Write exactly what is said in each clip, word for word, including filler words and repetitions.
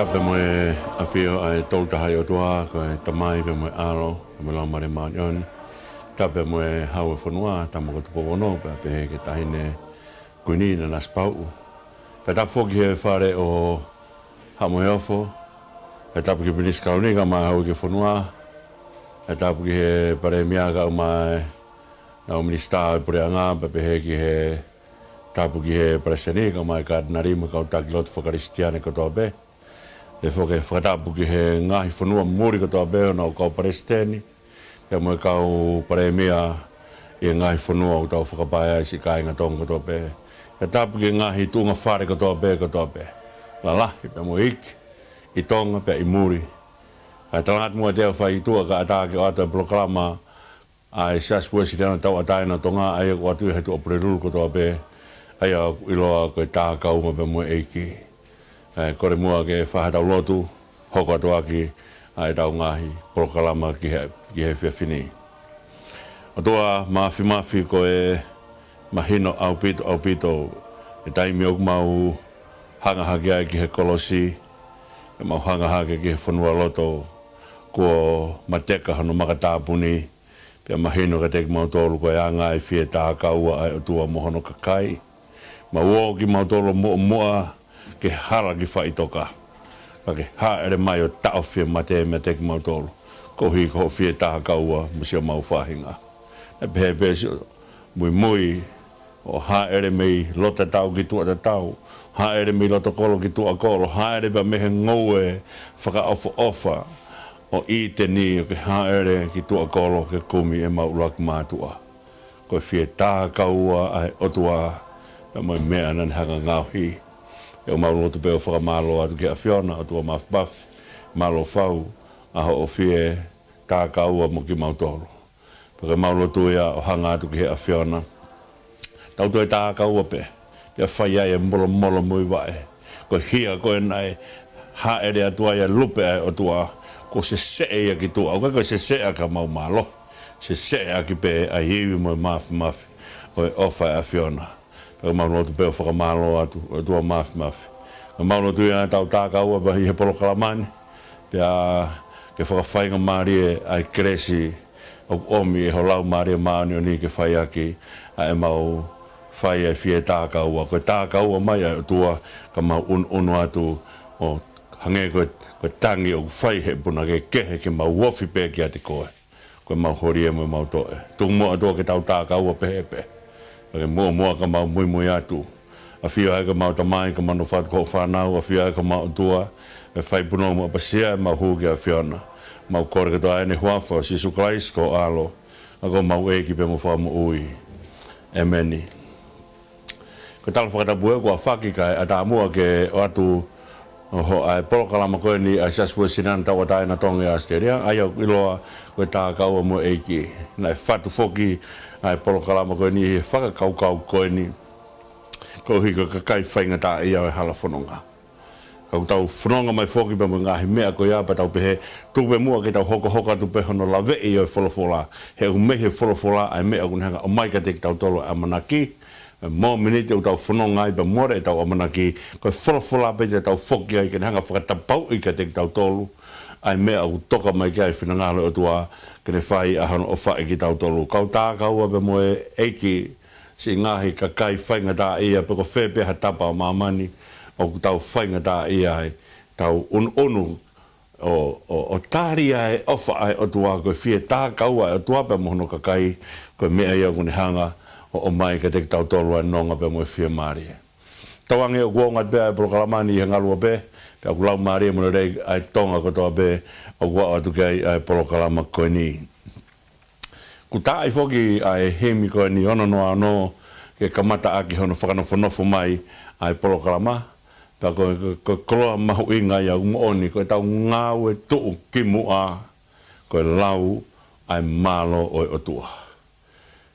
Pea mo e ʻafio ʻa e Tolu Tahaʻi ʻOtua, ko e Tamai pea mo e ʻAlo pea mo e Laumālie Māʻoniʻoni. Tapu pea mo e Hau ʻo e fonua, Tama ko Tupou Ono, pea pehē ki he Taʻahine Kuini Nanasipauʻu. Pea tapu foki he Fale ʻo Haʻa Moheofo. Pea tapu ki he Pilinisi Kalauni kae ʻumaʻā e Hau ʻo e fonua. Pea tapu ki he Palēmia kae ʻumaʻā e kau Minisitā ʻo e Puleʻanga, pea pehē ki he, tapu ki he Palesiteni kae ʻumaʻā e Katinali mo e kau taki lotu fakakalisitiane kotoa pē. Pea foki fakatapu ki he ngaahi fonua muli kotoa pē, ʻa e kau Palesiteni pea mo e kau Palēmia ʻi he ngaahi fonua ʻoku tau fakapae ai, siʻi kāinga Tonga kotoa pē. Pea tapu ki he ngaahi tuʻunga fale kotoa pē, kotoa pē, lalahi pea mo iiki, ʻi Tonga pea ʻi muli. Kae talangata muʻa ʻetau fai tuʻa kae ʻatā ke ʻoatu e polokalama ʻa e Siasi Uēsiliana Tauʻatāina ʻo Tonga, ʻa ia ʻoku ʻoatu ia he Tuʻapulelulu kotoa pē, ʻa ia ʻoku ʻiloa ko e Tākaua pea mo e ʻEiki. ʻE, kole muʻa ke fai haʻatau lotu, hoko atu ʻaki ʻa ʻetau ngaahi polokalama ki he, ki he efiafi ni. ʻOtua Māfimafi, ko e mahino ʻaupito, ʻaupito e taimi ʻoku mau hanga hake ai ki he kolosi, ʻe mau hanga hake ki he fonualoto kuo mateka hono makatāpuni. Pea mahino kiate kimautolu ko e anga e fie tākaua ʻa e ʻOtua mo hono kakai. Mau ō kimautolu muʻomuʻa ki he hala ki faʻitoka, ka ke hāʻele mai ʻo taʻofi e mate meiate kimautolu, koeʻuhi ko hoʻo fie tākaua mo siʻomau faʻahinga. Naʻe pehē pē siʻo muimui, ʻo hāʻele mei loto tatau ki tuʻa tatau, hāʻele mei loto kolo ki tuʻa kolo, hāʻele pea mei he ngoue fakaʻofoʻofa ʻo ʻĪteni ʻo ke hāʻele ki tuʻa kolo ke kumi ʻemau ʻuluaki mātuʻa. Ko e fie tākaua ʻa e ʻOtua pea mo e meʻa naʻa ne hanga ngaohi. ʻOku mau lotu pē ʻo fakamālō atu ki he ʻAfiona, ʻOtua Māfimafi, mālō fau ʻa hoʻo fie tākaua mo kimautolu. Pea ʻoku mau lotu ia ʻo hanga atu ki he ʻAfiona, tau toe tākaua pē, pea fai ai e molomolo mo e vaʻe. Ko e hia ko ē naʻe hāʻele atu ai e lupe ʻa e ʻOtua, kuo seseʻe ia ki tuʻa. ʻOku ʻikai ko e seseʻe ʻaki haʻamau mālohi, seseʻe ʻaki pē ʻa e ivi mo e māfimafi ʻo e ʻofa ʻa e ʻAfiona. Pea ʻoku mau lotu pē ʻo fakamālō atu, ʻOtua Māfimafi. ʻOku mau lotu ia tau tākaua pē ʻi he polokalama ni, pea ke fakafaingamālie ʻa e kelesi ʻoku ʻomi ʻe ho Laumālie Māʻoniʻoni ke fai ʻaki ʻa ʻemau fai e fie tākaua. Ko e tākaua mai ʻa e ʻOtua, ka mau ʻunuʻunu atu ʻo hangē ko e, ko e tangi ʻoku fai ʻe he punake kehe ke mau ofi pē kiate koe. Ko ʻemau holi ē mo ʻemau toʻe. Tuku muʻa ʻOtua ke tau tākaua pehē pē. Pea ke muʻomuʻa ka mau muimui atu. ʻAfio ai ko ʻemau Tamai, ka mau nofo atu ko hoʻo fānau, ʻafio ai ko ʻemau ʻOtua, ʻe fai punou mo ʻapasia ʻemau hū ki he ʻAfiona. Mau kole kotoa ʻi he huafa ʻo Sīsū Kalaisi ko ho ʻAlo, ʻa ko homau ʻEiki pea mo Fakamoʻui. ʻEmeni. Ko e tala fakatapu ē kuo ʻafaki kae ʻatā muʻa ke ʻoatu ʻa e polokalama ko eni ʻa e Siasi Uēsiliana Tauʻatāina ʻo Tonga ʻi ʻAositelēlia, ʻa ia ʻoku ʻiloa ko e Tākaua mo e ʻEiki. Naʻe fatu foki ʻa e polokalama ko eni he fakakaukau ko eni, koeʻuhi ko e kakai faingataʻaʻia ʻo e hala fononga. Ka ʻoku tau fononga mai foki pea mo e ngaahi meʻa ko ia pea tau pehē, tuku pē muʻa ke tau hokohoko atu pē hono laveʻi ʻo e folofola. He ʻoku mei he folofola ʻa e meʻa ʻoku ne hanga ʻo ʻomai kiate kitautolu ʻa e ʻamanaki. Mōmeniti ʻoku tau fononga ai pea mole ʻetau ʻamanaki, ko e folofola pē te tau foki ai ke ne hanga ʻo fakatapauʻi kiate kitautolu ʻa e meʻa ʻoku toka mai ki ai e finangalo ʻo e ʻOtua ke ne fai ʻa hono ʻofaʻi kitautolu. Kau tākaua pea mo e ʻEiki, siʻi ngaahi kakai faingataʻaʻia, pe ko fē pē ha tapa ʻo māmani ʻoku tau faingataʻaʻia ai, tau ʻunuʻunu ʻo, ʻo, ʻo tali ʻa e ʻofa ʻa e ʻOtua, ko e fie tākaua ʻa e ʻOtua pea mo hono kakai, ko e meʻa ia ʻoku ne hanga ʻo ʻomai kiate kitautolu ʻa e nonga pea mo e fiemālie. Tauange ʻoku ongo atu pē ʻa e polokalama ni ʻi he ngaluope, pea ʻoku laumālie mo lelei ʻa e Tonga kotoa pē ʻoku aʻu atu ki ai ʻa e polokalama ko eni. Kuo taaʻi foki ʻa e himi ko eni ono noa ono ke kamata ʻaki hono fakanofonofo mai ʻa e polokalama, pea ko, ko, ko e koloa mahuʻinga ia ʻoku moʻoni, ko ʻetau ngāue tuʻukimuʻa, ko e lau ʻa e mālō ʻo e ʻOtua.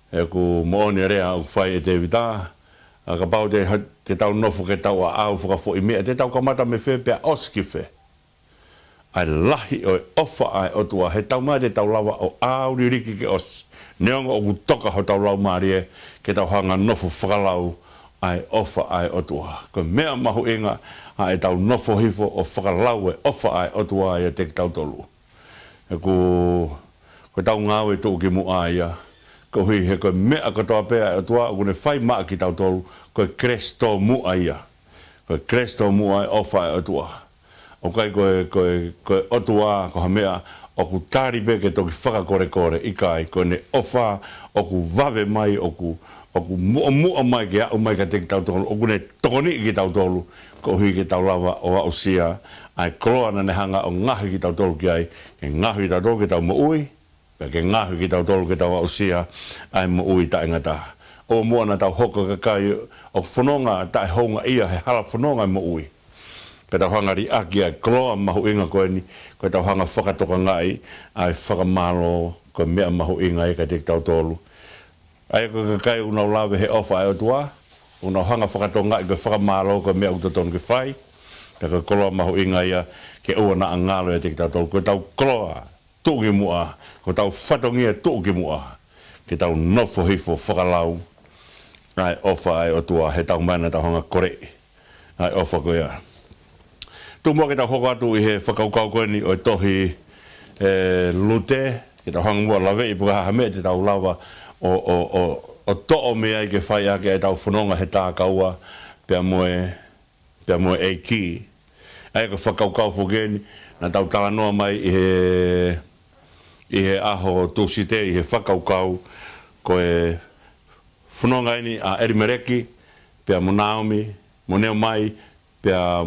ʻOku moʻoni e lea ʻoku fai ʻe Tēvita, ʻa kapau te, te tau nofo ke tau ʻaʻau fakafoʻi meʻa, te tau kamata mei fē pea ʻosi ki fē? ʻA e lahi ʻo e ʻofa ʻa e ʻOtua, he taumaiā te tau lava ʻo ʻauliliki ke ʻosi, neongo ʻoku toka hotau laumālie, ke tau hanga ʻo nofo fakalau ʻa e ʻofa ʻa e ʻOtua. Ko e meʻa mahuʻinga ʻa ʻetau nofo hifo ʻo fakalau e ʻofa ʻa e ʻOtua ʻiate kitautolu. He ko, ko ʻetau ngāue tuʻukimuʻa ia. Koeʻuhi he ko e meʻa kotoa pē ʻa e ʻOtua ʻoku ne fai maʻa kitautolu, ko e Kalaisi tōmuʻa ia. Ko e Kalaisi tōmuʻa e ʻofa ʻa e ʻOtua. ʻOku ʻikai ko e, ko e, ko e ʻOtua ko ha meʻa ʻoku tali pē ke toki fakakolekole, ʻikai, ko ʻene ʻofa ʻoku vave mai, ʻoku, ʻoku muʻomuʻa mai ke aʻu mai kiate kitautolu, ʻoku ne tokoniʻi kitautolu, koeʻuhi ke tau lava ʻo aʻusia ʻa e koloa naʻa ne hanga ʻo ngaohi kitautolu ki ai, ke ngaohi kitautolu ke tau moʻui, pea ke ngaohi kitautolu ke tau aʻusia ʻa e moʻui taʻengata. ʻOua muʻa naʻa tau hoko ko e kakai ʻoku fononga taʻehoungaʻia he hala fononga e moʻui. Pea tau hanga liʻaki ʻa e koloa mahuʻinga ko eni, ko ʻetau hanga fakatokangaʻi ʻa e fakamālō, ko e meʻa mahuʻinga ia kiate kitautolu. ʻA ia ko e kakai ʻoku nau lave he ʻofa ʻa e ʻOtua, ʻoku nau hanga fakatokangaʻi ko e fakamālō ko e meʻa ʻoku totonu ke fai, pea ko e koloa mahuʻinga ia ke ʻoua naʻa ngalo ʻiate kitautolu. Ko ʻetau koloa tuʻukimuʻa, ko ʻetau fatongia tuʻukimuʻa, ke tau nofo hifo fakalau ʻa e ʻofa ʻa e ʻOtua, he taimi naʻa tau hanga koleʻi ʻa e ʻofa ko ia. Tuku muʻa ke tau hoko atu ʻi he fakakaukau ko eni ʻo e tohi ʻa Lute, ke tau hanga muʻa ʻo laveʻi pe ko e hā ha meʻa te tau lava ʻo, ʻo, ʻo, ʻo toʻo mei ai ke fai ʻaki ʻetau fononga he tā kaua pea mo e, pea mo e ʻEiki. ʻA ia ko e fakakaukau foki eni, naʻa tau talanoa mai ʻi he, ʻi he ʻaho Tūsite, ʻi he fakakaukau, ko e fononga eni ʻa ʻElimeleki, pea mo Naomi, mo Neomai, pea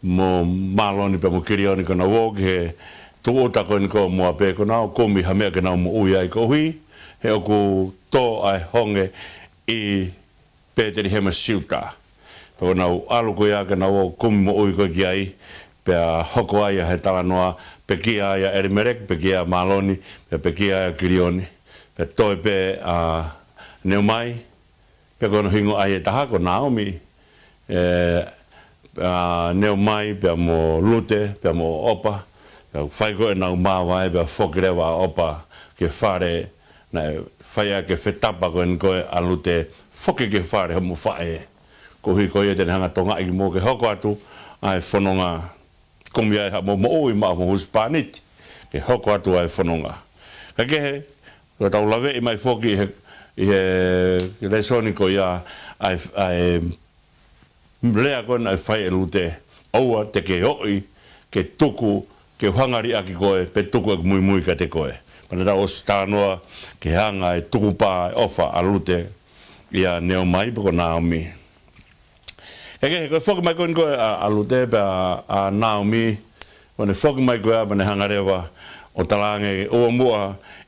mo Māloni, pea mo Kilioni, ko ʻenau ō ki he tūʻuta ko eni ko Moape, ko ʻenau kumi ha meʻa ke nau moʻui ai koeʻuhi he ʻoku tō ʻa e honge ʻi Pētelihema Siuta. Pea ko ʻenau ʻalu ko ia ke nau ō kumi moʻui ko ē ki ai, pea hoko ai ʻa e talanoa, pekia ai ʻa ʻElimeleki, pekia ʻa Māloni, pea pekia ai ʻa Kilioni. Pea toe pē ʻa Neomai, pea ko hono hingoa ʻe taha ko Naomi, ē, ʻa Neomai, pea mo Lute, pea mo ʻOpa, pea fai ko ē ʻenau māvae, pea foki leva ʻa ʻOpa ki he fale, naʻe fai ʻaki e fetapa ko eni ko ē ʻa Lute, foki ki he fale homo faʻē. Koeʻuhi ko ia te ne hanga ʻo tokangaʻi kimoua ke hoko atu ʻa e fononga, kumi ai haʻamou moʻui maʻa hoʻomou husepāniti, ke hoko atu ʻa e fononga. Kae kehe, ko ʻetau laveʻi mai foki ʻi he, ʻi he lēsoni ko ia ʻa e, ʻa e lea ko ē naʻe fai ʻe Lute, ʻoua te ke ʻoi ke tuku, ke u hanga liʻaki koe, pe tuku ʻeku muimui kiate koe. Pea naʻa tau ʻosi talanoa ki he anga e tukupā e ʻofa ʻa Lute ʻia Neomai pe ko Naomi. Kae kehe, ko e foki mai ko eni ko ē ʻa, ʻa Lute pea ʻa Naomi, ko ʻene foki mai ko ia pea ne hanga leva ʻo talaange, ʻoua muʻa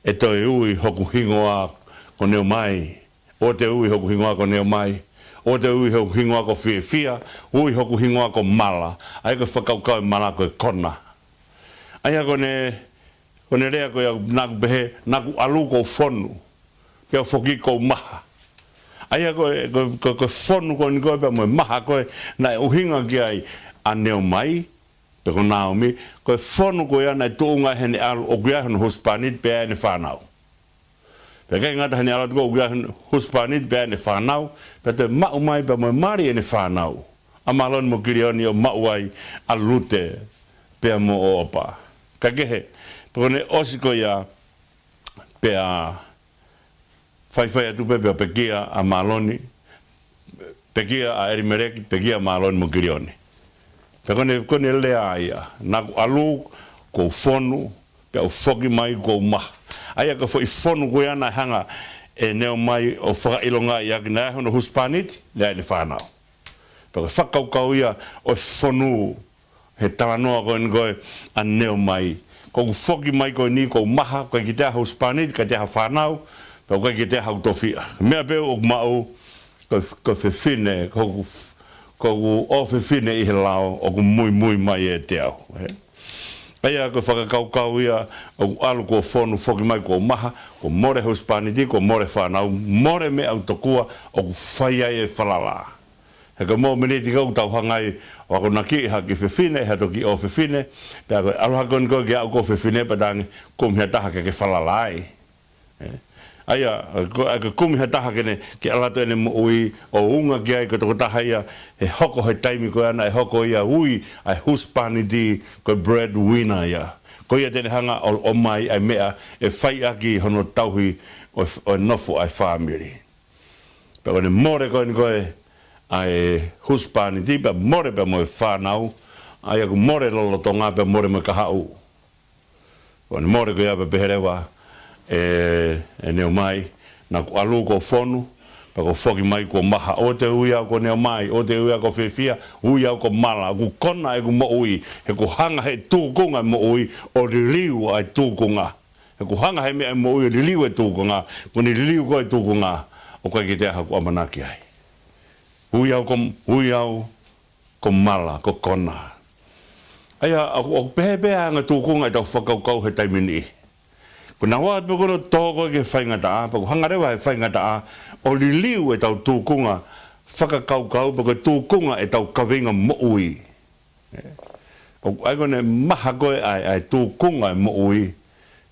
ʻe toe ui hoku hingoa ko Neomai. ʻOua te ui hoku hingoa ko Neomai. ʻOua te ui hoku hingoa ko Fiefia. Ui hoku hingoa ko Mala. ʻA ia ko e fakakaukau e mala ko e kona. ʻA ia ko ʻene, ko ʻene lea ko ia naʻa ku pehē, naʻa ku ʻalu kuo u fonu, pea u foki kuo u maha. ʻA ia ko e, ko, ko, ko e fonu ko eni ko ē pea mo e maha ko ē naʻe ʻuhinga ki ai ʻa Neomai, pe ko Naomi, ko e fonu ko ia naʻe tuʻunga ai heʻene ʻalu ʻoku ʻi ai hono husepāniti pea ʻi ai ʻene fānau. Pea ʻikai ngata heʻene ʻalu atu ko ē ʻoku ʻi ai hono husepāniti pea ʻi ai ʻene fānau, pea toe maʻu mai pea mo e mali ʻene fānau, ʻa Māloni mo Kilioni, ʻo maʻu ai ʻa Lute pea mo ʻOpa. Kae kehe, pea ko ʻene ʻosi ko ia, pea faifai atu pē pea pekia ʻa Māloni, pekia ʻa ʻElimeleki, pekia ʻa Māloni mo Kilioni. Pea ko ʻene, ko ʻene lea ia, naʻa ku ʻalu kuo u fonu, pea u foki mai kuo u maha. ʻA ia ko e foʻi fonu ko ia naʻe hanga ʻe Neomai ʻo fakaʻilongaʻi ʻaki naʻe ʻi ai hono husepāniti, naʻe ʻi ai ʻene fānau. Pea ko e fakakaukau ia ʻo e fonu he talanoa ko eni ko ē ʻa Neomai. Ko ʻeku foki mai ko eni kuo u maha, ʻoku ʻikai ke toe ʻi ai ha husepāniti, ʻikai toe ʻi ai ha fānau, pea ʻoku ʻikai ke toe ʻi ai haʻaku tofiʻa. Meʻa pē ʻoku maʻu, ko, ko e fefine, ko hoku f-, ko hoku ʻofefine ʻi he lao, ʻoku muimui mai ʻiate au, ē. ʻA ia ko e fakakaukau ia, ʻoku ʻalu kuo fonu, foki mai kuo maha, kuo mole husepāniti, kuo mole fānau, mole meʻa ʻoku tokua, ʻoku fai ai e falala. He ko e mōmeniti ko ē ʻoku tau hanga ai ʻo akonakiʻi ha kiʻi fefine, ha toki ʻofefine, pea ko e ʻalu hake ko eni ko ē ki he ʻofefine pea talaange, kumi ha taha ke ke falala ai. Ē. ʻA ia, ko, ʻa ia ko e kumi ha taha ke ne, ke ʻalu atu ʻene moʻui ʻo unga ki ai, ko e tokotaha ia ʻe hoko he taimi ko ia naʻe hoko ia ui ʻa e husepāniti ko e breadwinner ia. Ko ia te ne hanga ʻo, ʻomai ʻa e meʻa ʻe fai ʻaki hono tauhi ʻo, ʻo e nofo ʻa e fāmili. Pea ko ʻene mole ko eni ko ē ʻa e husepāniti, pea mole pea mo e fānau, ʻa ia kuo mole lolotonga pea mole mo e kahaʻu. Ko ʻene mole ko ia pea pehē leva ʻe, ʻe Neomai, naʻa ku ʻalu kuo fonu, pea kuo foki mai kuo maha. ʻOua te ui au ko Neomai, ʻoua te ui au ko fiefia, ui au ko mala, ʻoku kona ʻeku moʻui, he kuo hanga he tūkunga e moʻui ʻo liliu ʻa e tūkunga. He kuo hanga he meʻa e moʻui ʻo liliu e tūkunga, ko ʻene liliu ko ē e tūkunga, ʻoku ʻikai ke toe ʻi ai haku ʻamanaki ai. Ui au ko, ui au ko mala, ko kona. ʻA ia, ʻoku, ʻoku pehē pē ʻa e anga e tūkunga ʻetau fakakaukau he taimi ni. Ko e naʻa ʻoatu pē ko ē hono tō ko ē ki he faingataʻa, pea ʻoku hanga leva he faingataʻa ʻo liliu ʻetau tūkunga fakakaukau, pe ko e tūkunga ʻetau kaveinga moʻui. ʻOku ʻai ko ʻene maha ko ē ʻa e, ʻa e tūkunga e moʻui.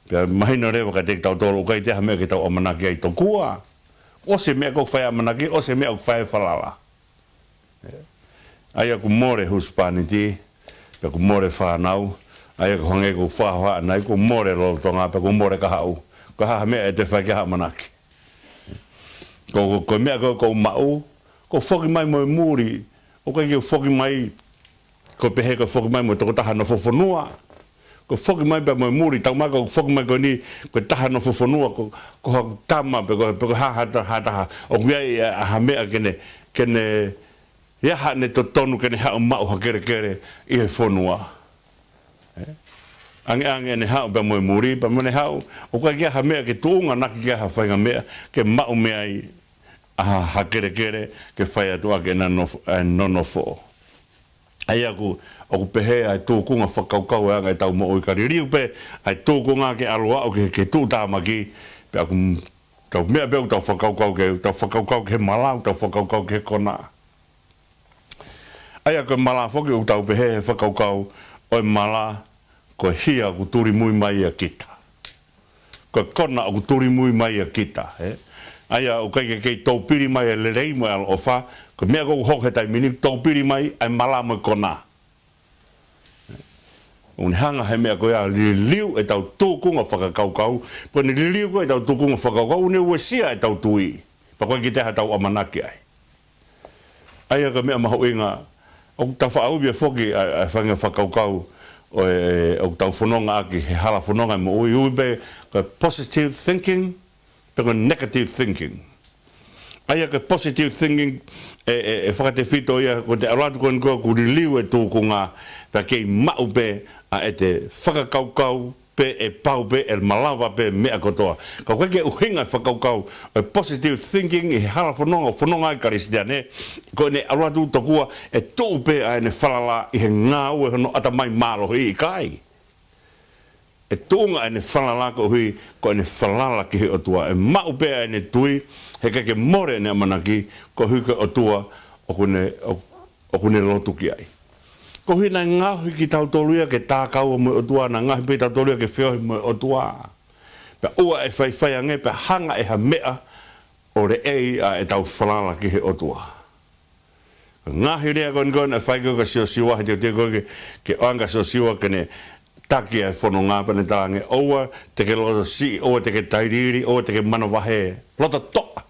Pea mahino leva kiate kitautolu, ʻoku ʻikai toe ʻi ai ha meʻa ke tau ʻamanaki ai tokua. ʻOsi e meʻa ʻoku fai ʻamanaki, ʻosi e meʻa ʻoku fai falala. ʻA ia kuo mole husepāniti, pea kuo mole fānau, ʻa ia ʻoku hangē ko e fakahohaʻa nai, kuo mole lolotonga, pea kuo mole kahaʻu. Ko e hā ha meʻa ʻe toe fai ki ai ha ʻamanaki. Ko, ko, ko e meʻa ko, ʻoku ou maʻu, ko e foki mai mo e muli, ʻoku ʻikai ke foki mai, ko e pehē ko e foki mai mo e tokotaha nofo fonua. Ko e foki mai pea mo e muli, tau mai ko e foki mai ko eni, ko e taha nofo fonua, ko, ko haku tama pe ko, pe ko ha, ha ta-, ha taha. ʻOku ʻi ai ʻa, ʻa ha meʻa ke ne, ke ne ʻi ai haʻane totonu ke ne haʻu maʻu ha kelekele ʻi he fonua. ʻE? Ange, ange ʻene haʻu pea mo e muli, pea mo ʻene haʻu, ʻoku ʻikai ke ʻi ai ha meʻa ke tuʻunga ʻaki ki ai ha faʻahinga meʻa, ke maʻu mei ai ʻa ha, ha kelekele, ke fai atu ʻaki ʻena nofo, ʻa e nonofo. ʻA ia ʻoku, ʻoku pehē ʻa e tūkunga fakakaukau ʻa e anga ʻetau moʻui ka liliu pē, ʻa e tūkunga ke ʻalu ʻo aʻu ki he, ki he tuʻutāmaki, pea ʻoku tau meʻa pē ʻoku tau fakakaukau ki ai, tau fakakaukau ki he mala, tau fakakaukau ki he kona. ʻA ia ko e mala foki ʻoku tau pehē he fakakaukau ʻo e mala, ko e hia ʻoku tulimui mai ʻia kita. Ko e kona ʻoku tulimui mai ʻia kita, ē? ʻA ia ʻoku ʻikai ke kei toupili mai e lelei mo e ʻaloʻofa, ko e meʻa ʻoku hoko he taimi ni, toupili mai ʻa e mala mo e kona. ʻOku ne hanga he meʻa ko ia ʻo liliu ʻetau tūkunga fakakaukau, ko ʻene liliu ko ē ʻetau tūkunga fakakaukau, ʻoku ne uesia ʻetau tui. Pea ʻoku ʻikai ke toe ʻi ai haʻatau ʻamanaki ai. ʻA ia ko e meʻa mahuʻinga, ʻoku tau faʻa ui pē foki ʻa e, ʻa e faʻahinga fakakaukau ʻo e, ʻoku tau fononga ʻaki he hala fononga e moʻui, ui pē ko e positive thinking, pe ko e negative thinking. ʻA ia ko e positive thinking, ʻe, ʻe, ʻe fakatefito ia, ko ʻete ʻalu atu ko eni ko ē ʻoku liliu e tūkunga, pea kei maʻu pē ʻa ʻete fakakaukau, pea ʻe pau pē, ʻe malava pē meʻa kotoa. Ka ʻoku ʻikai ke ʻuhinga e fakakaukau ʻo e positive thinking ʻi he hala fononga ʻoku fononga ai e Kalisitiane, ko ʻene ʻalu atu tokua ʻe tuʻu pē ʻa ʻene falala ʻi he ngāue hono ʻatamai mālohi, ʻikai. ʻE tuʻunga ʻene falala koeʻuhi ko ʻene falala ki he ʻOtua. ʻE maʻu pē ʻa ʻene tui, he ʻikai ke mole ʻene ʻamanaki, koeʻuhi ko e ʻOtua ʻoku ne, ʻo-, ʻoku ne lotu ki ai. Koeʻuhi naʻe ngaohi kitautolu ia ke tākaua mo e ʻOtua, naʻe ngaohi pē kitautolu ia ke feohi mo e ʻOtua. Pea ʻoua ʻe faifai ange, pea hanga ʻe ha meʻa ʻo leʻei ʻa ʻetau falala ki he ʻOtua. Ngaahi lea ko eni ko ē naʻe fai ko ē kia Siosiua, he teuteu ko ē ke, ke ʻoange kia Siosiua ke ne taki ʻa e fononga, pea ne talaange, ʻoua te ke loto siʻi, ʻoua te ke tailiili, ʻoua te ke manavahē, loto toʻa.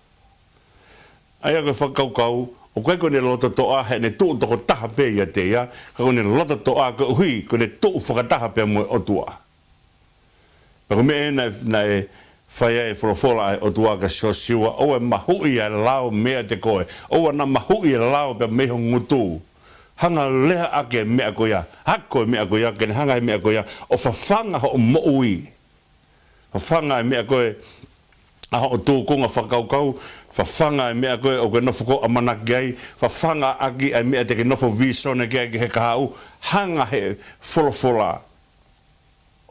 ʻA ia ko e fakakaukau, ʻoku ʻikai ko ʻene loto toʻa heʻene tuʻu tokotaha pē ʻiate ia, ka ko ʻene loto toʻa koeʻuhi ko ʻene tuʻu fakataha pea mo e ʻOtua. Pea ko e meʻa ē naʻe, naʻe fai ai e folofola ʻa e ʻOtua kia Siosiua, ʻoua ʻe mahuʻi ʻa e lao meiate koe, ʻoua naʻa mahuʻi e lao pea mei ho ngutu. Hanga ʻo lea ʻaki e meʻa ko ia, ako e meʻa ko ia, ke ne hanga he meʻa ko ia ʻo fafanga hoʻo moʻui. Fafanga e meʻa ko ē ʻa hoʻo tūkunga fakakaukau, fafanga e meʻa ko ē ʻoku ke nofo ʻo ʻamanaki ai, fafanga ʻaki ʻa e meʻa te ke nofo vīsone ki ai ki he kahaʻu, hanga he folofola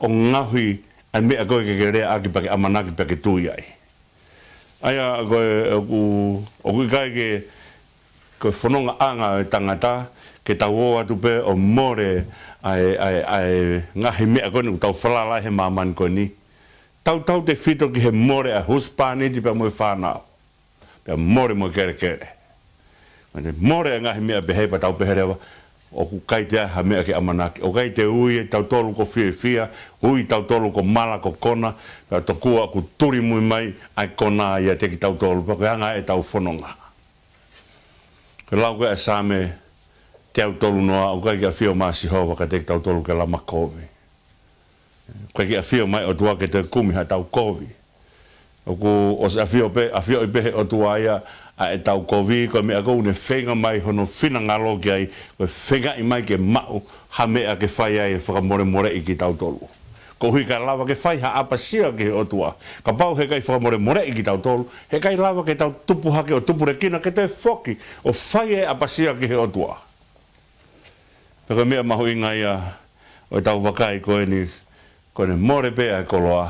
ʻo ngaohi ʻa e meʻa ko ē ke ke lea ʻaki pea ke ʻamanaki pea ke tui ai. ʻA ia ko e, ʻoku, ʻoku ʻikai ke, ko e fonongaʻanga ʻo e tangata, ke tau ō atu pē ʻo mole ʻa e, ʻa e, ʻa e ngaahi meʻa ko eni ʻoku tau falala he māmani ko eni. tautautefito ki he mole ʻa e husepāniti pea mo e fānau, pea mole mo e kelekele. Mole e ngaahi meʻa pehē pea tau pehē leva ʻoku ʻikai te ʻi ai ha meʻa ke ʻamanaki. ʻOku ʻikai te ui ʻe tautolu ko fiefia, ui tautolu ko mala ko kona, pea tokua ʻoku tulimui mai ʻa e kona ʻiate kitautolu, pea ko e anga ʻetau fononga. Ko e lau ko ē ʻa e Saame teau tolu noa, ʻoku ʻikai ke ʻafio mai ʻa Sihova kiate kitautolu ke lama kovi. ʻOku ʻikai ke ʻafio mai ʻOtua ke toe kumi haʻatau kovi. ʻOku ʻosi ʻafio pē, ʻafioʻi pē he ʻOtua ia ʻa ʻetau kovi, ko e meʻa ʻoku ne feinga mai hono finangalo ki ai, ko e feingaʻi mai ke maʻu ha meʻa ke fai ai e fakamolemoleʻi kitautolu. Koeʻuhi ʻikai lava ke fai ha ʻapasia ki he ʻOtua. Kapau he ʻikai fakamolemoleʻi kitautolu, he ʻikai lava ke tau tupu hake ʻo tupulekina ke toe foki ʻo fai e ʻapasia ki he ʻOtua. Pea ko e meʻa mahuʻinga ia ʻo ʻetau vakai ko eni, ko ʻene mole pē ʻa e koloa,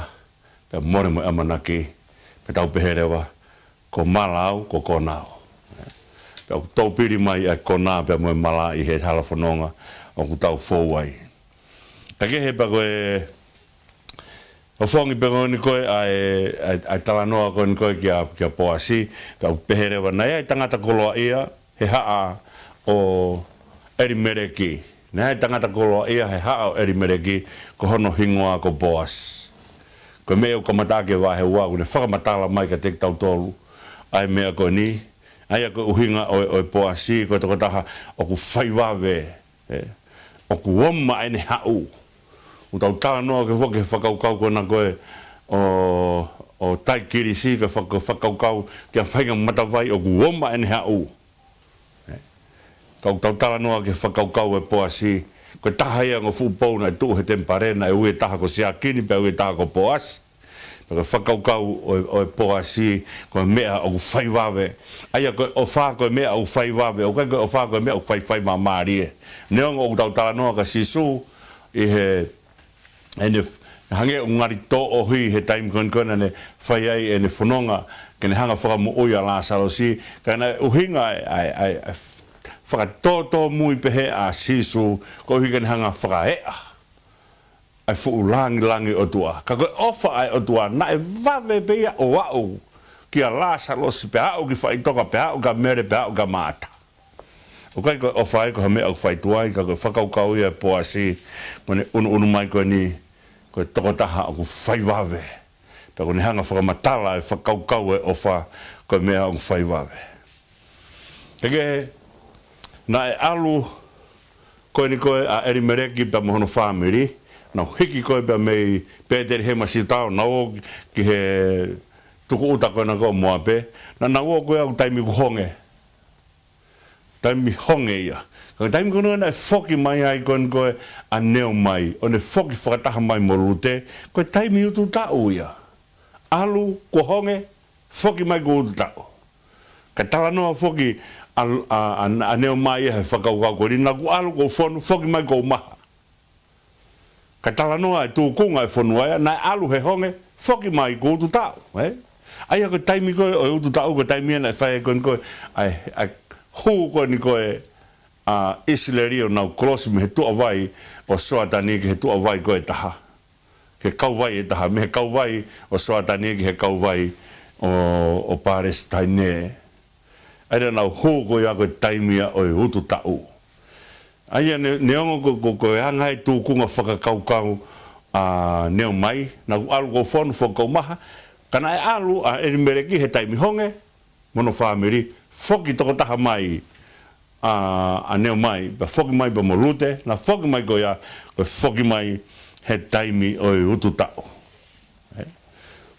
pea mole mo e ʻamanaki, pea tau pehē leva, ko mala au, ko kona au. Pea ʻoku tōpili mai ʻa e kona pea mo e mala ʻi he hala fononga ʻoku tau fou ai. Ka kehe pea ko e ʻofongi pē ko eni ko ē ʻa e, ʻa e, ʻa e talanoa ko eni ko ē kia, kia Poasi, pea ʻoku pehē leva naʻe ʻi ai e tangata koloaʻia he haʻa ʻo ʻElimeleki. Naʻe ʻi ai e tangata koloaʻia he haʻa ʻo ʻElimeleki, ko hono hingoa ko Poasi. Ko e meʻa ʻoku kamata ʻaki e vahe ua, ʻoku ne fakamatala mai kiate kitautolu ʻa e meʻa ko eni, ʻa ia ko e ʻuhinga ʻo e, ʻo e Poasi, ko e tokotaha ʻoku faivave, ē, ʻoku oma ʻene haʻu. ʻOku tau talanoa ki he foki he fakakaukau ko ena ko ē ʻo, ʻo taikilisi, ko e faka-, fakakaukau ki ha faʻahinga matavai ʻoku oma ʻene haʻu. Ē. Ka ʻoku tau talanoa ki he fakakaukau ʻo e Poasi, ko e taha ia e ongo fuʻu pou naʻe tuʻu he temipale, naʻe ui e taha ko Siakini, pea ui e taha ko Poasi. Pea ko e fakakaukau ʻo e, ʻo e Poasi, ko e meʻa ʻoku faivave. ʻA ia ko e ʻofa ko e meʻa ʻoku faivave, ʻoku ʻikai ko e ʻofa ko e meʻa ʻoku faifai māmālie. Neongo ʻoku tau talanoa kia Sīsū ʻi he, ʻene f-, hangē ʻoku ngali tōʻohi he taimi ko eni ko ē naʻa ne fai ai ʻene fononga, ke ne hanga ʻo fakamoʻui ʻa Lāsalosi, ka naʻe ʻuhinga ʻa e, ʻa e, ʻa e, ʻa e fakatōtōmui pehē ʻa Sīsū, koeʻuhi ke ne hanga ʻo fakaeʻa ʻa e fuʻu langilangi ʻo e ʻOtua. Ka ko e ʻofa ʻa e ʻOtua, naʻe vave pē ia ʻo aʻu kia Lāsalosi, pea aʻu ki faʻitoka, pea aʻu kia Mele, pea aʻu kia Maʻata. ʻOku ʻikai ko e ʻofa ia ko ha meʻa ʻoku fai tuai, ka ko e fakakaukau ia ʻa Poasi, ko ʻene ʻunuʻunu mai ko eni, ko e tokotaha ʻoku faivave. Pea ʻoku ne hanga ʻo fakamatala e fakakaukau ʻo e ʻofa, ko e meʻa ʻoku faivave. Ke kehe, naʻe ʻalu ko eni ko ē ʻa ʻElimeleki pea mo hono fāmili, nau hiki ko ē pea mei Pētelihema Siuta ʻo nau ō ki he tukuʻuta ko ena ko Moape, naʻa nau ō ko ē ʻi he taimi ʻoku honge. Taimi honge ia. Ka ko e taimi ko ena naʻe foki mai ai ko eni ko ē ʻa Neomai, ʻo ne foki fakataha mai mo Lute, ko e taimi utu taʻu ia. ʻAlu kuo honge, foki mai kuo utu taʻu. Ka talanoa foki ʻa, ʻa, ʻa, ʻa Neomai ia he fakakaukau ko eni, naʻa ku ʻalu kuo u fonu, foki mai kuo u maha. Ka talanoa e tūkunga e fonua ia, naʻe ʻalu he honge, foki mai kuo utu taʻu, ē? ʻA ia ko e taimi ko ē ʻo e utu taʻu, ko e taimi ia naʻe fai ai ko eni ko ē ʻa e, ʻa e hū ko eni ko ē ʻa ʻIsileli ʻo nau kolosi mei he tuʻa vai ʻo Soatani ki he tuʻa vai ko ē ʻe taha. Ki he kauvai ʻe taha, mei he kauvai ʻo Soatani ki he kauvai ʻo, ʻo Palesitaine. ʻA ia naʻa nau hū ko ia ko e taimi ia ʻo e utu taʻu. ʻA ia ne, neongo ko, ko, ko e anga e tūkunga fakakaukau ʻa Neomai, naʻa ku ʻalu kuo u fonu, foki kuo u maha, ka naʻe ʻalu ʻa ʻElimeleki he taimi honge, mo hono fāmili, foki tokotaha mai ʻa, ʻa Neomai, pea foki mai pea mo Lute, naʻe foki mai ko ia, ko e foki mai he taimi ʻo e utu taʻu. Ē?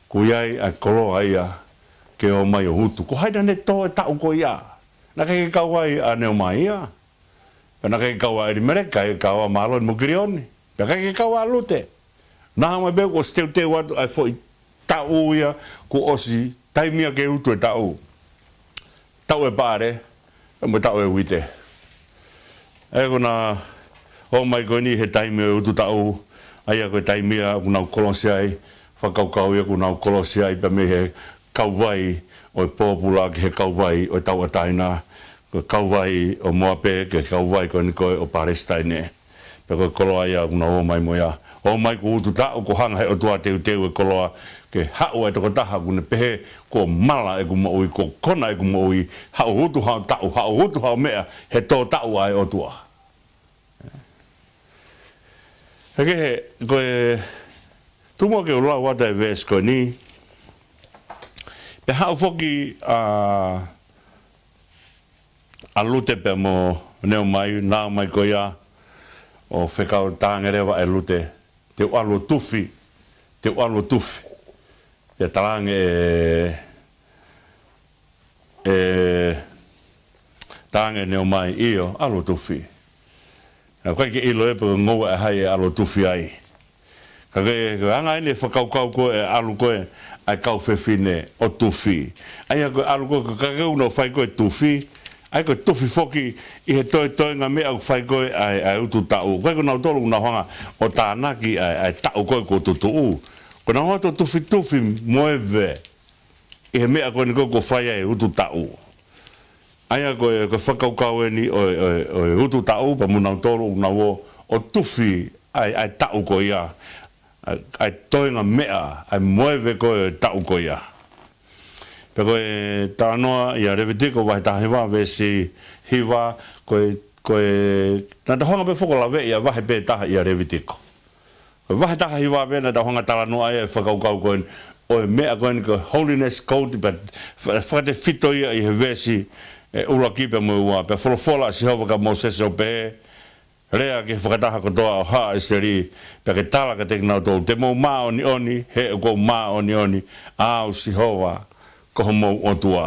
Kuo ʻi ai ʻa e koloa ia ke ō mai ʻo utu. Ko hai naʻa ne tō e taʻu ko ia? Naʻe ʻikai ke kau ai ʻa Neomai ia. Pea naʻe ʻikai ke kau ʻa ʻElimeleki, ʻikai ke kau ʻa Māloni mo Kilioni. Pea ʻikai ke kau ʻa Lute. Naʻa mai pē kuo ʻosi teuteu atu ʻa e foʻi taʻu ia, kuo ʻosi taimi ia ke utu e taʻu. Taʻu e paʻale, mo e taʻu e uite. ʻA ia ko ʻena ō mai ko eni he taimi ʻo e utu taʻu, ʻa ia ko e taimi ia ʻoku nau kolosi ai, fakakaukau ia ʻoku nau kolosi ai pea mei he kauvai ʻo e pōpula ki he kauvai ʻo e tauʻatāina, ko e kauvai ʻo Moape ki he kauvai ko eni ko ē ʻo Palesitaine. Pea ko e koloa ia ʻoku nau ō mai mo ia ʻOmai kuo utu taʻu, kuo hanga he ʻOtua teuteu e koloa ke haʻu e tokotaha ʻoku ne pehē, kuo mala ʻeku moʻui, kuo kona ʻeku moʻui, haʻu utu haʻo taʻu, haʻu utu haʻo meʻa, he tō taʻu ʻa e ʻOtua. He kehe, ko e tuʻu muʻa ke u lau atu e veesi ko eni, pea haʻu foki ʻa ʻa Lute pea mo Neomai, Naomai ko ia, ʻo fekau, talaange leva ʻe Lute, te u ʻalu ʻo tufi, te u ʻalu ʻo tufi. Pea talaange ʻe, ʻe, talaange ʻe Neomai, ʻio, ʻalu ʻo tufi. Naʻe ʻikai ke ʻilo ia pe ko e ngoue ʻa hai ʻe ʻalu ʻo tufi ai. Ka ko e, ko e anga eni e fakakaukau ko ē ʻalu ko ē ʻa e kau fefine ʻo tufi. ʻA ia ko e ʻalu ko ē, ko e kakai ʻoku nau fai ko ē tufi, ʻa ia ko e tufi foki ʻi he toetoenga meʻa ʻoku fai ko ē ʻa e, ʻa e utu taʻu. ʻIkai ko nautolu ʻoku nau hanga ʻo tānaki ʻa e, ʻa e taʻu ko ē kuo tutuʻu. Ko ʻenau ō atu ʻo tufitufi moeve ʻi he meʻa ko eni ko ē kuo fai ai e utu taʻu. ʻA ia ko e, ko e fakakaukau eni ʻo e, ʻo e, ʻo e utu taʻu, pea mo nautolu ʻoku nau ō ʻo tufi ʻa e, ʻa e taʻu ko ia, ʻa e, ʻa e toenga meʻa, ʻa e moeve ko ē ʻo e taʻu ko ia. Pea ko e talanoa ʻia Levitiko vahe taha hiva, veesi hiva, ko e, ko e, naʻa tau hanga pē foki ʻo laveʻi ʻa e vahe pē taha ʻia Levitiko. Ko e vahe taha hiva pē naʻa tau hanga ʻo talanoa ai e fakakaukau ko eni, ʻo e meʻa ko eni ko e holiness code, pea fa-, fakatefito ia ʻi he veesi ʻe ʻuluaki pea mo e ua, pea folofola ʻa Sihova kia Mōsese ʻo pehē, lea ki he fakataha kotoa ʻo haʻa ʻIsileli, pea ke tala kiate kinautolu, te mou māʻoniʻoni, he ʻoku ou māʻoniʻoni, ʻa au Sihova, ko homou ʻOtua.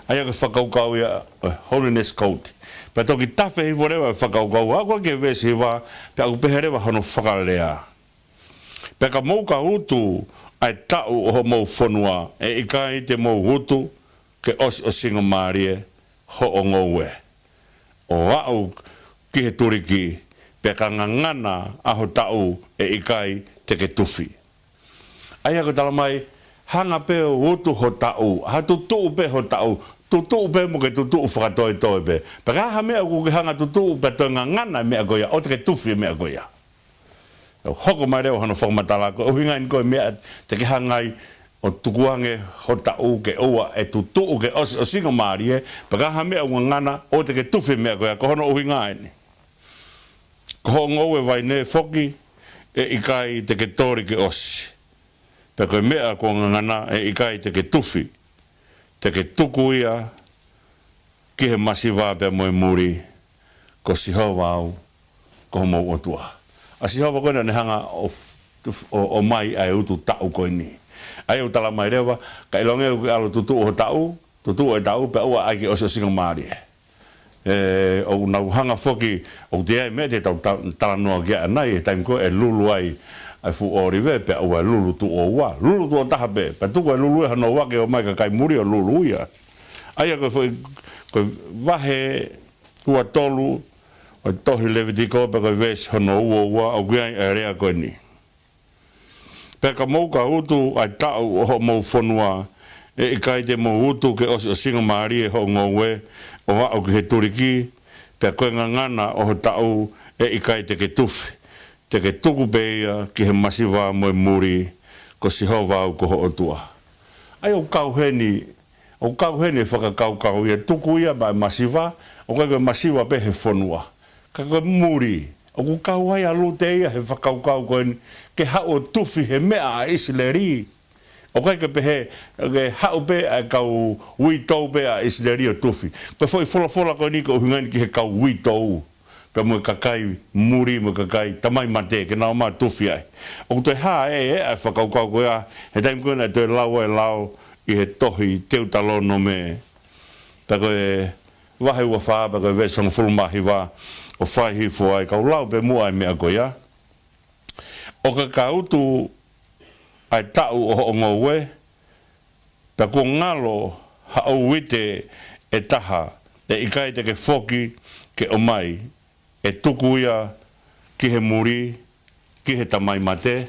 ʻA ia ko e fakakaukau ia ʻo e holiness code. Pea toki tafe hifo leva e fakakaukau, aʻu ko ē ki he veesi hiva, pea ʻoku pehē leva hono fakalea. Pea ka mou ka utu ʻa e taʻu ʻo hoʻomou fonua, ʻe ʻikai te mou utu ke ʻosiʻosingamālie hoʻo ngoue, ʻo aʻu ki he tuliki, pea ka ngangana ʻa ho taʻu, ʻe ʻikai te ke tufi. ʻA ia ko e talamai, hanga pē ʻo utu ho taʻu, ha tutuʻu pē ho taʻu, tutuʻu pē mo ke tutuʻu fakatoetoe pē. Pea ka ha meʻa ʻoku ke hanga ʻo tutuʻu pea toe ngangana e meʻa ko ia, ʻoua te ke tufi e meʻa ko ia. ʻO hoko mai leva hono fakamatala, ko e ʻuhinga eni ko e meʻa te ke hanga ai ʻo tukuange ho taʻu ke ʻoua ʻe tutuʻu ke ʻosiʻosingamālie, pea ka ha meʻa ʻoku ngangana, ʻoua te ke tufi e meʻa ko ia, ko hono ʻuhinga eni. Ko hoʻo ngoue vaine foki, ʻe ʻikai te ke toli ke ʻosi. Pea ko e meʻa kuo ngangana, ʻe ʻikai te ke tufi. Te ke tuku ia ki he masiva pea mo e muli, ko Sihova au, ko homou ʻOtua. ʻA Sihova ko ē naʻa ne hanga ʻo f-, ʻo, ʻomai ʻa e utu taʻu ko eni. ʻA ia ʻoku talamai leva, ka ʻilonga ʻoku ke ʻalu ʻo tutuʻu ho taʻu, tutuʻu e taʻu, pea ʻoua ʻai ke ʻosiʻosingamālie. ʻE, ʻoku nau hanga foki, ʻoku ʻi ai e meʻa te tau ta-, talanoa ki ai ʻanai, he taimi ko ē ʻe lulu ai ʻa e fuʻu ʻōlive, pea ʻoua ʻe lulu tuʻo ua, lulu tuʻo taha pē, pea tuku e lulu ʻe hono ua ke ō mai e kakai muli ʻo lulu ia. ʻA ia ko e foʻi, ko e vahe ua tolu ʻo e tohi Levitiko, pea ko e veesi hono ua ua, ʻoku ʻi ai e lea ko eni. Pea ka mou ka utu ʻa e taʻu ʻo hoʻomou fonua, ʻe ʻikai te mou utu ke ʻosiʻosingamālie hoʻo ngoue, ʻo aʻu ki he tuliki, pea ko e ngangana ʻo ho taʻu, ʻe ʻikai te ke tufi. Te ke tuku pē ia ki he masiva mo e muli, ko Sihova au ko ho ʻOtua. ʻA ia ʻoku kau heni, ʻoku kau heni e fakakaukau ia, tuku ia maʻa e masiva, ʻoku ʻikai ko e masiva pē he fonua. Ka ko e muli, ʻoku kau ai ʻa Lute ia he fakakaukau ko eni, ke haʻu ʻo tufi he meʻa ʻa ʻIsileli. ʻOku ʻikai ke pehē, ke haʻu pē ʻa e kau uitou pē ʻa ʻIsileli ʻo tufi. Ko e foʻi folofola ko eni ko e ʻuhinga eni ki he kau uitou, pea mo e kakai muli mo e kakai tamai mate, ke nau ō mai ʻo tufi ai. ʻOku toe hā ʻe, ʻe ʻa e fakakaukau ko ia, he taimi ko ē naʻe toe lau ai e lao ʻi he tohi Teutalonome. Pea ko e vahe ua fā, pea ko e veesi hongofulu mā hiva, ʻo fai hifo ai, kau lau pē muʻa e meʻa ko ia. ʻO ka ka utu ʻa e taʻu ʻo hoʻo ngoue, pea kuo ngalo haʻo uite ʻe taha, ʻe ʻikai te ke foki ke ō mai, ʻe tuku ia ki he muli, ki he tamai mate,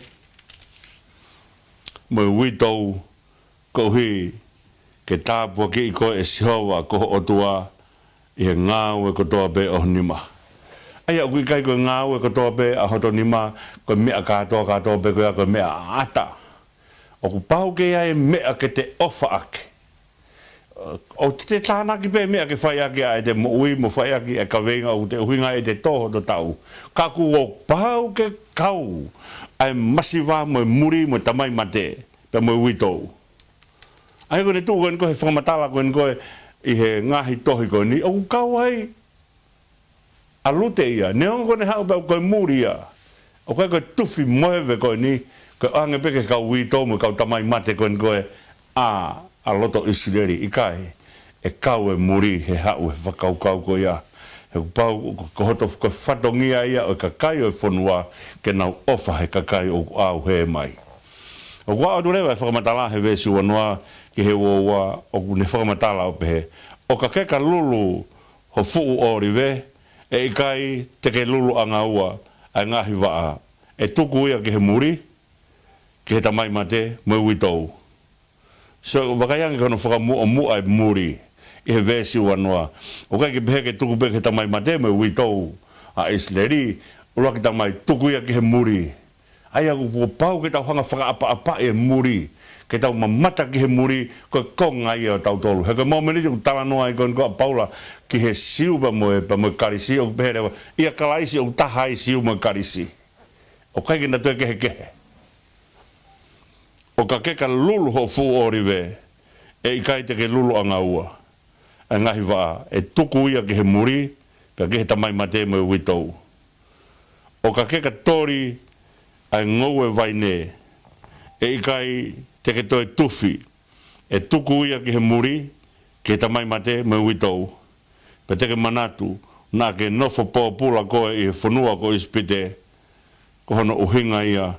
mo e uitou, koeʻuhi ke tāpuakiʻi koe ʻe Sihova ko ho ʻOtua ʻi he ngāue kotoa pē ʻo ho nima. ʻA ia ʻoku ʻikai ko e ngāue kotoa pē ʻa hoto nima, ko e meʻa kātoa, kātoa pē ko ia ko e meʻa ʻaʻata. ʻOku pau ke ʻi ai e meʻa ke te ʻofa ʻaki. ʻOku te tānaki pē meʻa ke fai ʻaki ʻa ʻete moʻui mo fai ʻaki e kaveinga ʻoku te ʻuhinga ʻete tō hoto taʻu. Ka ʻoku pau ke kau ʻa e masiva mo e muli mo e tamai mate, pea mo e uitou. ʻA ia ko ʻene tuʻu ko eni ko e fakamatala ko eni ko e ʻi he ngaahi tohi ko eni, ʻoku kau ai ʻa Lute ia, neongo ko ʻene haʻu pē ko e muli ia. ʻOku ʻikai ko e tufi moeve ko eni, ko e ʻoange pē ki he kau uitou mo e kau tamai mate ko eni ko e ʻa, ʻa loto ʻIsileli, ʻikai. ʻE kau e muli he haʻu he fakakaukau ko ia. He ʻoku pau, ko, ko hoto, ko e fatongia ia ʻo e kakai ʻo e fonua ke nau ʻofa he kakai ʻoku ʻauhē mai. ʻOku ʻoatu leva e fakamatala he veesi uanoa ki he uaua ʻoku ne fakamatala ʻo pehē, ʻo ka ke ka lulu ho fuʻu ʻōlive, ʻe ʻikai te ke luluʻanga ua ʻa e ngaahi vaʻa, ʻe tuku ia ki he muli, ki he tamai mate mo e uitou. So, vakai ange ki hono fakamuʻomuʻa e muli ʻi he veesi uanoa. ʻOku ʻikai ke pehē ke tuku pē ki he tamai mate mo e uitou ʻa ʻIsileli, ʻuluaki tamai tuku ia ki he muli. ʻA ia ʻoku pau ke tau hanga fakaʻapaʻapaʻi e muli, ke tau mamata ki he muli, ko e konga ia ʻo tautolu. He ko e momeniti ʻoku talanoa ai ko eni ko ʻa Paula ki he Siu pea mo e, pea mo e Kalisi, ʻoku pehē leva, ʻia Kalaisi ʻoku taha ai Siu mo e Kalisi. ʻOku ʻikai ke na toe kehekehe. ʻO ka ke ka lulu ho fuʻu ʻōlive, ʻe ʻikai te ke luluʻanga ua ʻa e ngaahi vaʻa, ʻe tuku ia ki he muli, pea ki he tamai mate mo e uitou. ʻO ka ke ka toli ʻa e ngoue vaine, ʻe ʻikai te ke toe tufi, ʻe tuku ia ki he muli, ki he tamai mate mo e uitou. Pea te ke manatu, naʻa ke nofo pōpula koe ʻi he fonua ko ʻIsipite, ko hono ʻuhinga ia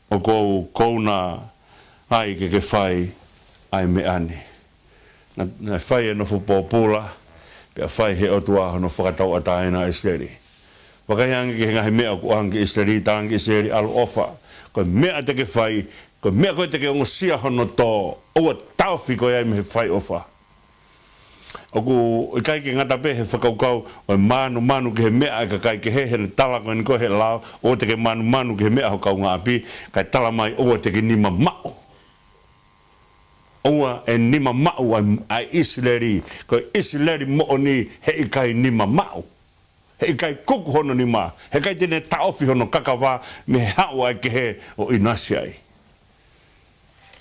ʻoku ou kouna ai ke ke fai ʻa e meʻa ni. Naʻa, naʻe fai e nofo pōpula, pea fai he ʻOtua hono fakatauʻatāina ʻa ʻIsileli. Vakai ange ki he ngaahi meʻa ʻoku ʻoange ki ʻIsileli, talaange ki ʻIsileli, ʻalu ʻofa. Ko e meʻa te ke fai, ko e meʻa ko ē te ke ongosia hono tō, ʻoua taʻofi koe ai mei he fai ʻofa. ʻOku ʻikai ke ngata pē he fakakaukau ʻo e mānumanu ki he meʻa ʻa e kakai kehe, he naʻe tala ko eni ko e he lao, ʻoua te ke mānumanu ki he meʻa ho kaungāʻapi, kae tala mai ʻoua te ke nima maʻu. ʻOua ʻe nima maʻu ʻa, ʻa ʻIsileli, ko e ʻIsileli moʻoni heʻikai nima maʻu. Heʻikai kuku hono nima, heʻikai te ne taʻofi hono kakava mei he haʻu ʻa e kehe ʻo ʻinasi ai.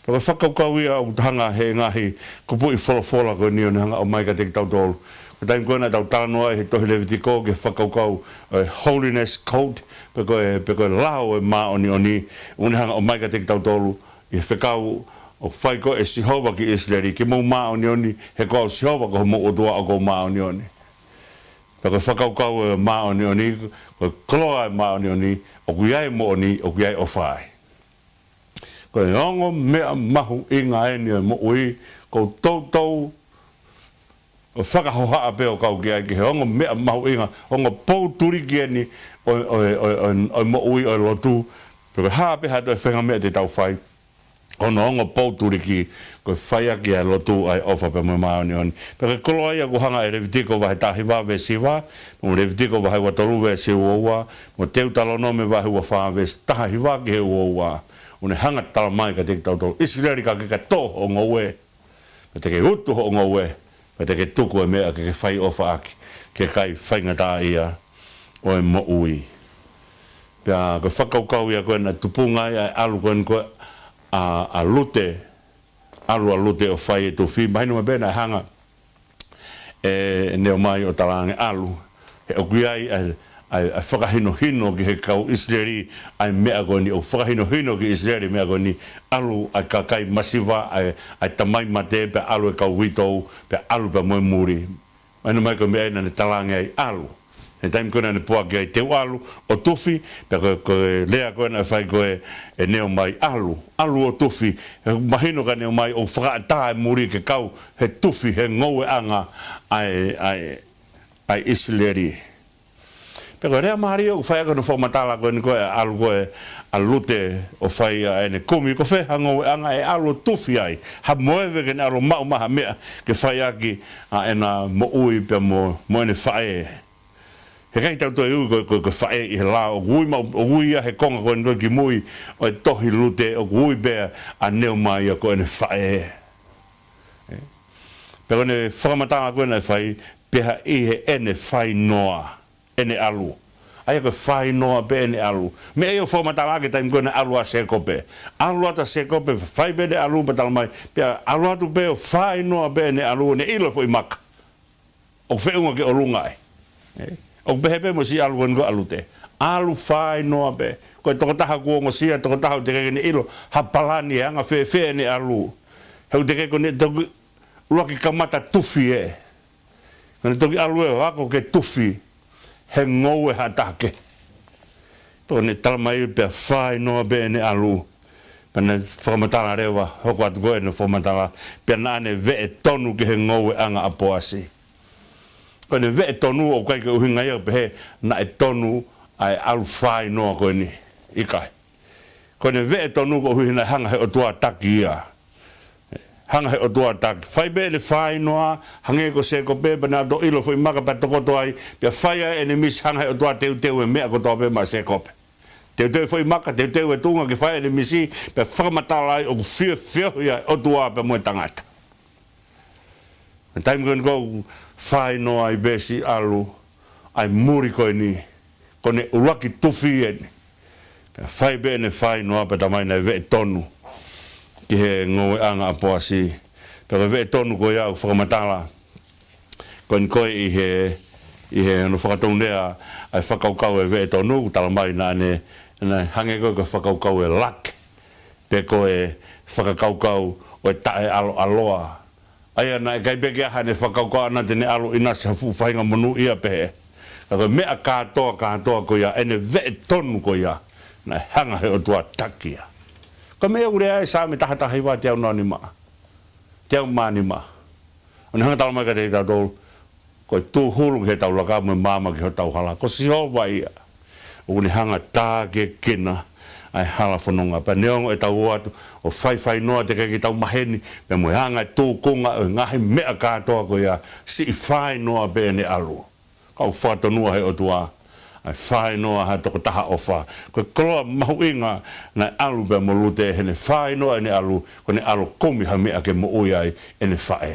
Pea ko e fakakaukau ia ʻoku hanga he ngaahi kupuʻi folofola ko eni ʻo ne hanga ʻo ʻomai kiate kitautolu. Ko e taimi ko ē naʻa tau talanoa ai he tohi Levitiko ki he fakakaukau ʻo e holiness code, pe ko e, pe ko e lao ʻo e māʻoniʻoni, ʻo ne hanga ʻo ʻomai kiate kitautolu ʻi he fekau ʻoku fai ko ē ʻe Sihova ki ʻIsileli, ke mou māʻoniʻoni, he ko au Sihova ko homou ʻOtua ʻoku ou māʻoniʻoni. Pea ko e fakakaukau ʻo e māʻoniʻoni, ko e koloa ʻo e māʻoniʻoni, ʻoku ʻi ai e moʻoni, ʻoku ʻi ai e ʻofa ai. Ko e ongo meʻa mahuʻinga eni ʻo e moʻui, ʻoku ou toutou ʻo fakahohaʻa pē ʻo kau ki ai ki he ongo meʻa mahuʻinga, ongo pou tuliki eni ʻo, ʻo, ʻo, ʻo, ʻo e moʻui ʻo e lotu, pe ko e hā pē ha toe faʻahinga meʻa te tau fai. Hono ongo pou tuliki, ko e fai ʻaki ʻa e lotu ʻa e ʻofa pea mo e māʻoniʻoni. Pea ko e koloa ia ʻoku hanga ʻe Levitiko vahe taha hiva veesi hiva, mo Levitiko vahe ua tolu veesi ua ua, mo Teutalonome vahe ua fā veesi taha hiva ki he ua ua. ʻO ne hanga tala mai kiate kitautolu, ʻIsileli ka ke ka tō hoʻo ngoue, pea te ke utu hoʻo ngoue, pea te ke tuku e meʻa ke ke fai ʻofa ʻaki, ki he kakai faingataʻaʻia ʻo e moʻui. Pea ko e fakakaukau ia ko ē naʻe tupunga ai ʻa e ʻalu ko eni ko ē ʻa, ʻa Lute, ʻalu ʻa Lute ʻo fai e tufi, mahino mai pē naʻe hanga ʻe Neomai ʻo talaange ʻalu. He ʻoku ʻi ai ʻa e, ʻa e, ʻa e fakahinohino ki he kau ʻIsileli ʻa e meʻa ko eni, ʻoku fakahinohino ki ʻIsileli meʻa ko eni, ʻalu ʻa e kakai masiva, ʻa e, ʻa e tamai mate, pea ʻalu e kau uitou, pea ʻalu pea mo e muli. Mahino mai ko e meʻa ia naʻa ne talaange ai ʻalu. He taimi ko ē naʻa ne puaki ai te u ʻalu ʻo tufi, pea ko e, ko e lea ko ē naʻe fai ko ē ʻe Neomai ʻalu, ʻalu ʻo tufi. He mahino kia Neomai ʻoku fakaʻatā e muli ke kau he tufi he ngoueʻanga ʻa e, ʻa e, ʻa e ʻIsileli. Pea ko e lea mālie ʻoku fai ʻaki hono fakamatala ko eni ko ē ʻalu ko ē ʻa Lute ʻo fai ʻa ʻene kumi, ko fē ha ngoueʻanga ʻe ʻalu ʻo tufi ai, ha moeve ke ne ʻalu ʻo maʻu mai ha meʻa ke fai ʻaki ʻa ʻena moʻui pea mo, mo ʻene faʻē. He ʻikai ke tau toe ui ko e, ko e, ko e faʻē ʻi he lao, ʻoku ui maʻu, ʻoku ui ia he konga ko eni ko ē kimui ʻo e tohi Lute, ʻoku ui pē ʻa Neomaia ko ʻene faʻē. Ē? Pea ko ʻene fakamatala ko ē naʻe fai, pea ʻi heʻene fainoa ʻene ʻalu. ʻA ia ko e fainoa pē ʻene ʻalu. Meʻa ia ʻoku fakamatala ʻaki e taimi ko ē naʻe ʻalu ai ʻa Sēkope. ʻAlu atu ʻa Sēkope, fai pē ʻene ʻalu pea tala mai, pea ʻalu atu pē ʻo fainoa pē ʻene ʻalu, ʻene ʻilo e foʻi maka ʻoku feʻunga ki ʻolunga ai. Ē? ʻOku pehē pē mo e siʻi ʻalu ko eni ko ē ʻa Lute. ʻAlu fainoa pē. Ko e tokotaha kuo ongosia, tokotaha ʻoku teʻeki ke ne ʻilo ha palani, ʻe anga fēfē ʻene ʻalu. He ʻoku teʻeki ke ne toki ʻuluaki kamata tufi ē. Ka ne toki ʻalu ē ʻo ako ke tufi he ngoue ʻa ha taha kehe. Pea ko ʻene tala mai pea fainoa pē ʻene ʻalu. Pea naʻe fakamatala leva, hoko atu ko ē ʻene fakamatala, pea naʻa ne veʻe tonu ki he ngoueʻanga ʻa Poasi. Ko ʻene veʻe tonu ʻoku ʻikai ke ʻuhinga ia pehē naʻe tonu ʻa e ʻalu fainoa ko eni. ʻIkai. Ko ʻene veʻe tonu koeʻuhi naʻe hanga he ʻOtua ʻo taki ia. Hanga he ʻOtua ʻo taki. Fai pē ʻene fainoa, hangē ko Sēkope, pea naʻe toe ʻilo e foʻi maka pea tokoto ai, pea fai ai ʻene misi, hanga he ʻOtua ʻo teuteu e meʻa kotoa pē maʻa Sēkope. Teuteu e foʻi maka, teuteu e tuʻunga ke fai ʻene misi, pea fakamatala ai ʻoku fie feohi ʻa e ʻOtua pea mo e tangata. He taimi ko eni ʻoku fainoa ai pē siʻi ʻalu, ʻa e muli ko eni, ko ʻene ʻuluaki tufi eni. Pea fai pē ʻene fainoa pea tala mai naʻe veʻe tonu ki he ngoueʻanga ʻa Poasi. Pea ko e veʻe tonu ko ia ʻoku fakamatala ko eni ko ē ʻi he, ʻi he hono fakatonulea ʻa e fakakaukau e veʻe tonu, ʻoku tala mai naʻa ne, naʻe hangē ko e, ko e fakakaukau e lake, pe ko e fakakaukau ʻo e taʻeʻaloʻaloa. ʻA ia naʻe ʻikai pē ke ʻi ai haʻane fakakaukau ʻaʻana te ne ʻalu ʻinasi ha fuʻu faʻahinga monūʻia pehē. Ka ko e meʻa kātoa, kātoa ko ia, ʻene veʻe tonu ko ia, naʻe hanga he ʻOtua ʻo taki ia. Ko e meʻa ʻoku lea ai Saame taha taha hiva, teau noa nima. Teau mā nima. ʻO ne hanga tala mai kiate kitautolu, ko e tūhulu ki heʻetau laka mo e maama ki hotau hala, ko Sihova ia. ʻOku ne hanga ʻo tākiekina ʻa e hala fononga. Pea neongo ʻetau ō atu ʻo faifainoa, teʻeki ke tau maheni pea mo e anga e tūkunga ʻo e ngaahi meʻa kātoa ko ia, siʻi fainoa pē ʻene ʻalu. Ka ʻoku fakatonua he ʻOtua ʻa e fainoa ha tokotaha ʻofa. Ko e koloa mahuʻinga naʻe ʻalu pea mo Lute, heʻene fainoa ʻene ʻalu, ko ʻene ʻalu ʻo kumi ha meʻa ke moʻui ai ʻene faʻē.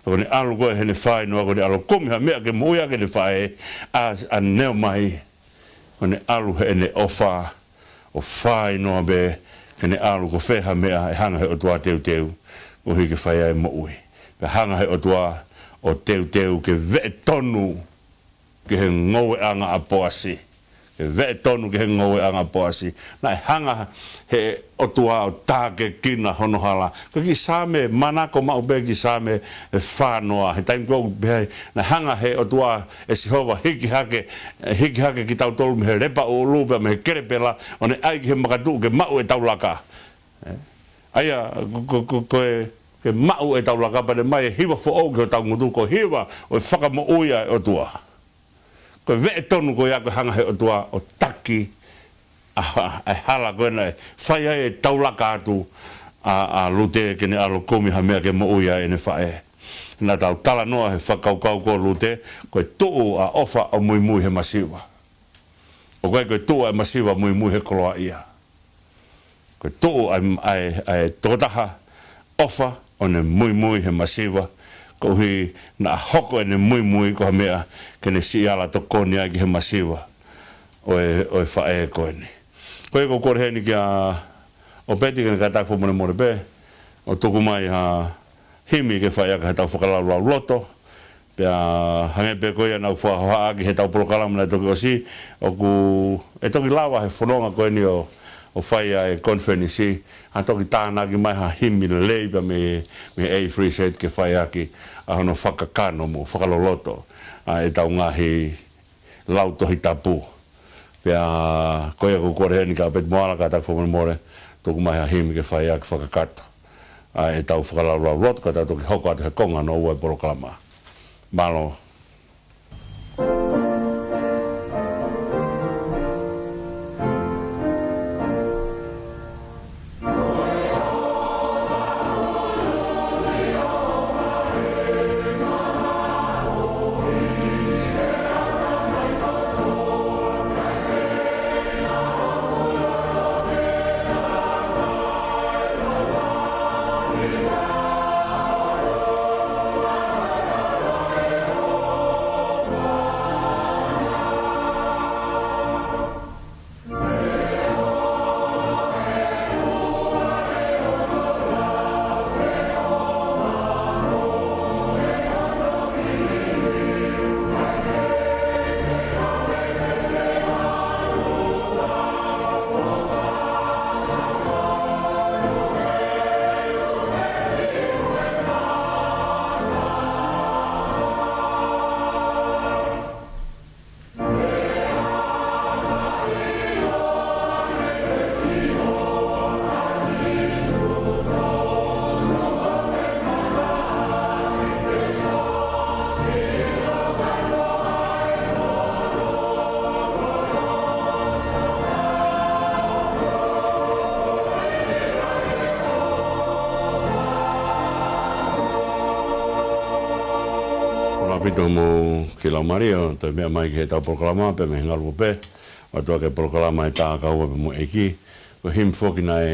Ko ʻene ʻalu ko ē heʻene fainoa, ko ʻene ʻalu ʻo kumi ha meʻa ke moʻui ai ʻene faʻē, ʻa, ʻa Neomaia. Ko ʻene ʻalu heʻene ʻofa, ʻo fainoa pē, ke ne ʻalu ko fē ha meʻa ʻe hanga he ʻOtua ʻo teuteu, koeʻuhi ke fai ai e moʻui. Pea hanga he ʻOtua ʻo teuteu ke veʻe tonu ki he ngoueʻanga ʻa Poasi. Ke veʻe tonu ki he ngoueʻanga ʻa Poasi. Naʻe hanga he ʻOtua ʻo tākiekina hono hala. Ko e kiʻi Saame, manako maʻu pē kiʻi Saame ʻe fā noa. He taimi ko ē ʻoku pehē ai, naʻe hanga he ʻOtua ʻe Sihova ʻo hiki hake, hiki hake kitautolu mei he lepa ʻulu pea mei he kelepela, ʻo ne ʻai ki he makatuʻu ke maʻu ʻetau laka. Ē? ʻA ia, ko, ko, ko, ko e, ke maʻu ʻetau laka pea ne ʻomai e hiva foʻou ki hotau ngutu, ko e hiva ʻo e fakamoʻui ʻa e ʻOtua. Ko e veʻe tonu ko ia ko e hanga he ʻOtua ʻo taki ʻa, ʻa, ʻa e hala ko ē naʻe fai ai e taulaka atu ʻa, ʻa Lute ke ne ʻalu ʻo kumi ha meʻa ke moʻui ai ʻene faʻē. Naʻa tau talanoa he fakakaukau ko Lute, ko e tuʻu ʻa ʻofa ʻo muimui he masiva. ʻOku ʻikai ko e tuʻu ʻa e masiva muimui he koloaʻia. Ko e tuʻu ʻa e, ʻa e, ʻa e tokotaha ʻofa ʻo ne muimui he masiva, koeʻuhi naʻa hoko ʻene muimui ko ha meʻa ke ne siʻi ala tokoni ai ki he masiva ʻo e, ʻo e faʻē ko eni. Ko ia ʻoku ou kole heni kia ʻOpeti ke ne kātaki fakamolemole pē ʻo tuku mai ha himi ke fai ʻaki haʻatau fakalaulauloto. Pea hangē pē ko ia naʻa ku fakahohaʻa ʻaki heʻetau polokalama naʻe toki ʻosi, ʻoku, ʻe toki lava he fononga ko eni ʻo, ʻo fai ʻa e konifelenisi, ʻa toki tānaki mai ha himi lelei pea mei, mei he A three Z ke fai ʻaki ʻa hono fakakano mo fakaloloto ʻa ʻetau ngaahi lau Tohi Tapu. Pea ko ia ʻoku ou kole heni kia ʻOpeti Moala kātaki fakamolemole, tuku mai ha himi ke fai ʻaki fakakakato ʻa ʻetau fakalaulauloto, ka tau toki hoko atu he konga hono ua e polokalama. Mālō. Pito mo ki lau mario, toe meʻa mai ki heʻetau polokalama, pea mei he ngaluope, ʻo tuʻu ʻa e polokalama ʻe tā kaua pea mo e ʻEiki, ko e himi foki naʻe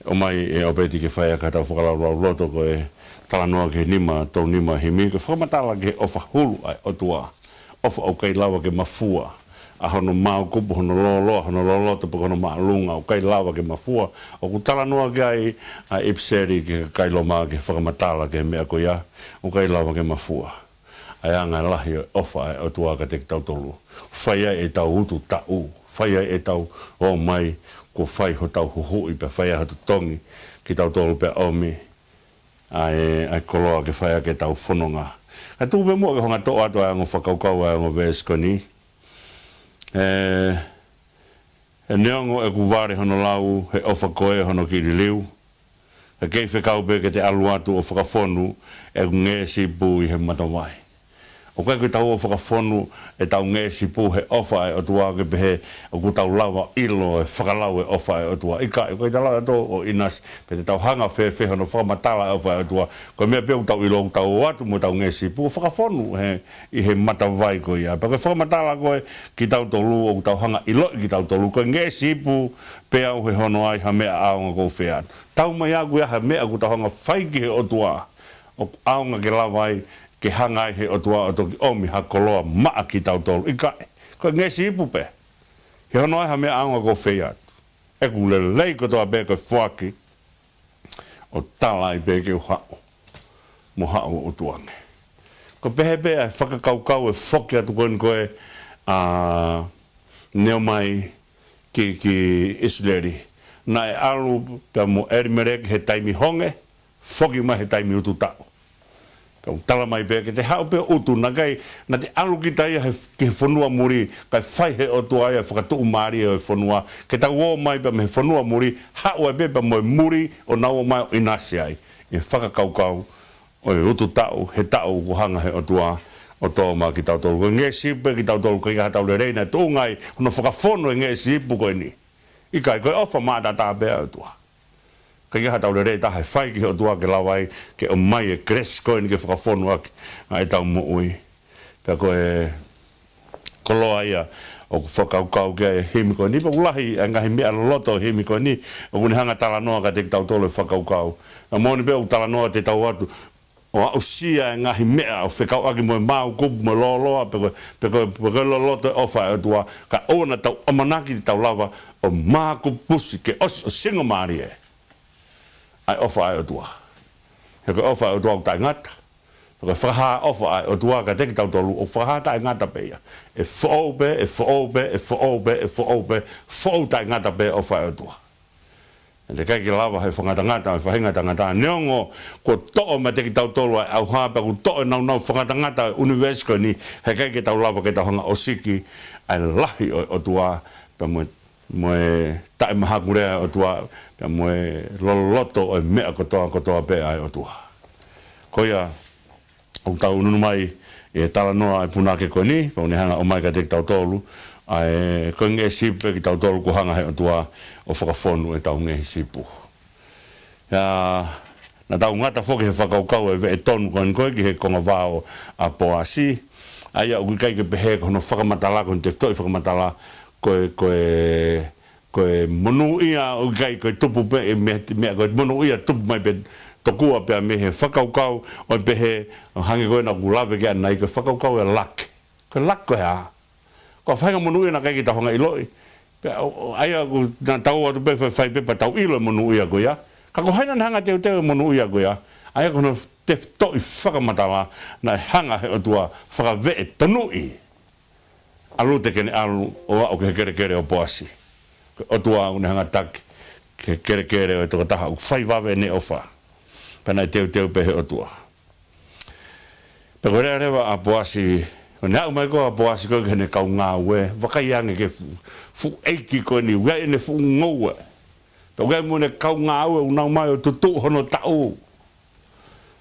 ʻomai ʻe ʻOpeti ke fai ʻaki haʻatau fakalaulauloto ko e talanoa ki he nima, tolu nima himi, ko e fakamatala ki he ʻofa hulu ʻa e ʻOtua. ʻOfa ʻoku ʻikai lava ke mafua. ʻA hono maokupu, hono lōloa, hono loloto, pe ko hono māʻolunga, ʻoku ʻikai lava ke mafua. ʻOku talanoa ki ai ʻa e ʻipiseli ki he kakai Loma ke fakamatala ki he meʻa ko ia, ʻoku ʻikai lava ke mafua. ʻA e anga lahi ʻo e ʻofa ʻa e ʻOtua kiate kitautolu. Fai ai ʻetau utu taʻu, fai ai ʻetau ō mai, kuo fai hotau huhuʻi pea fai ai ha totongi kitautolu pea ʻomi ʻa e, ʻa e koloa ke fai ʻaki ʻetau fononga. Ka tuku pē muʻa ke u hanga ʻo toʻo atu ʻa e ongo fakakaukau ʻa e ongo veesi ko eni. ʻE, ʻe neongo ʻeku vale hono lau, he ʻofa ko ē hono kiʻi liliu. Ka kei fekau pē ke te ʻalu atu ʻo fakafonu ʻeku ngeʻesi ipu ʻi he matavai. ʻOku ʻikai ko ʻetau ō ʻo fakafonu ʻetau ngeʻesi ipu he ʻofa ʻa e ʻOtua ke pehē ʻoku tau lava ʻilo e fakalau e ʻofa ʻa e ʻOtua. ʻIkai, ʻoku ʻikai te tau lava ʻo ʻinasi, pe te tau hanga ʻo fēfē hono fakamatala e ʻofa ʻa e ʻOtua. Ko e meʻa pē ʻoku tau ʻilo, ʻoku tau ō atu mo ʻetau ngeʻesi ipu ʻo fakafonu he, ʻi he matavai ko ia. Pea ko e fakamatala ko ē kitautolu ʻoku tau hanga ʻo ʻiloʻi kitautolu, ko e ngeʻesi ipu pē au he hono ai ha meʻa ʻaonga ʻoku ou fai atu. Tau mai ʻaku ia ha meʻa ʻoku tau hanga ʻo fai ki he ʻOtua, ʻoku ʻaonga ke lava ai, ke hanga ai he ʻOtua ʻo toki ʻomi ha koloa maʻa kitautolu. ʻIkai, ko e ngeʻesi ipu pē. He hono ai ha meʻa ʻaonga ʻoku ou fai atu. ʻEku lelei kotoa pē ko e foaki ʻo tala ai pē ke u haʻu mo haʻu ʻo tuʻu ange. Ko e pehē pē ʻa e fakakaukau e foki atu ko eni ko ē ʻa Neomai ki, ki ʻIsileli. Naʻe ʻalu pea mo ʻElimeleki he taimi honge, foki mai he taimi utu taʻu. Pea ʻoku tala mai pē ke te haʻu pē ʻo utu, naʻe ʻikai, naʻa te ʻalu kita ia he, ki he fonua muli, kae fai he ʻOtua ia e fakatuʻumālie ʻo e fonua, ke tau ō mai pē mei he fonua muli, haʻu ai pē pea mo e muli ʻo nau ō mai ʻo ʻinasi ai. ʻI he fakakaukau ʻo e utu taʻu, he taʻu kuo hanga he ʻOtua ʻo tō maʻa kitautolu. Ko e ngeʻesi ipu pē kitautolu, ʻikai ke ʻi ai haʻatau lelei naʻe tuʻunga ai hono fakafonu e ngeʻesi ipu ko eni. ʻIkai, ko e ʻofa maʻataʻatā pē ʻa e ʻOtua. ʻIkai ke ʻi ai haʻatau lelei ʻe taha ʻe fai ki he ʻOtua ke lava ai ke ʻomai e kelesi ko eni ke fakafonu ʻaki ʻa ʻetau moʻui. Pea ko e koloa ia ʻoku fakakaukau ki ai e himi ko eni, pea ʻoku lahi ʻa e ngaahi meʻa loloto ʻo e himi ko eni ʻoku ne hanga ʻo talanoa kiate kitautolu e fakakaukau. Naʻa moʻoni pē ʻoku talanoa te tau ō atu ʻo aʻusia e ngaahi meʻa ʻoku fekauʻaki mo e maokupu mo e lōloa, pe ko, pe ko, pe ko e loloto e ʻofa ʻa e ʻOtua, kae ʻoua naʻa tau ʻamanaki te tau lava ʻo maokupusi ke ʻosi ʻo singamālie ʻa e ʻofa ʻa e ʻOtua. He ko e ʻofa ʻa e ʻOtua ʻoku taʻengata. Ko e fakahā ʻofa ʻa e ʻOtua kiate kitautolu ʻoku fakahā taʻengata pē ia. ʻE foʻou pē, ʻe foʻou pē, ʻe foʻou pē, ʻe foʻou pē, foʻou taʻengata pē ʻofa ʻa e ʻOtua. ʻE ʻikai ke lava he fakangatangata ʻo e faʻahinga tangata. Neongo kuo toʻo meiate kitautolu ʻa e ʻauha pea kuo toʻo e nāunau fakangatangata ʻo e ʻunivēsi ko eni, heʻikai ke tau lava ke tau hanga ʻo ʻosiki ʻa e lahi ʻo e ʻOtua pea mo e, mo e taʻemahakulea ʻo e ʻOtua, pea mo e loloto ʻo e meʻa kotoa kotoa pē ʻa e ʻOtua. Ko ia, ʻoku tau nunu mai ʻi he talanoa ʻa e punake ko eni, pea ʻoku ne hanga ʻo ʻomai kiate kitautolu ʻa e, ko e ngeʻesi ipu pē kitautolu kuo hanga he ʻOtua ʻo fakafonu ʻetau ngeʻesi ipu. Ia, naʻa tau ngata foki he fakakaukau e veʻe tonu ko eni ko ē ki he konga vao ʻa Poasi. ʻA ia ʻoku ʻikai ke pehē ko hono fakamatala, ko hono tefitoʻi fakamatala, ko e, ko e, ko e monūʻia ʻoku ʻikai ko e tupu pē, ʻe meʻa, meʻa ko e monūʻia tupu mai pē tokua pea mei he fakakaukau ʻo e pehē, ʻo hangē ko ē naʻa ku lave ki ai ʻanenai, ko e fakakaukau e laki. Ko e laki ko e hā? Ko e faʻahinga monūʻia naʻe ʻikai ke tau hanga ʻo ʻiloʻi. Pea ʻo, ʻo, ʻa ia ʻoku naʻa tau ō atu pē fai, fai pē pea tau ʻilo e monūʻia ko ia. Ka ko hai naʻa ne hanga ʻo teuteu e monūʻia ko ia? ʻA ia ko hono tefitoʻi fakamatala naʻe hanga he ʻOtua ʻo fakaveʻetonuʻi ʻa Lute ke ne ʻalu ʻo aʻu ki he kelekele ʻo Poasi. Ko e ʻOtua ʻoku ne hanga ʻo taki ki he kelekele ʻo e tokotaha ʻoku fai vave ʻene ʻofa. Pea naʻe teuteu pē he ʻOtua. Pea ko e lea leva ʻa Poasi, ʻo ne aʻu mai ko ē ʻa Poasi ko ē ki heʻene kau ngāue, vakai ange ki he fuʻu, fuʻu ʻeiki ko eni, ʻoku ʻi ai ʻene fuʻu ngoue. Pea ʻoku ʻi ai mo ʻene kau ngāue ʻoku nau ō mai ʻo tutuʻu hono taʻu.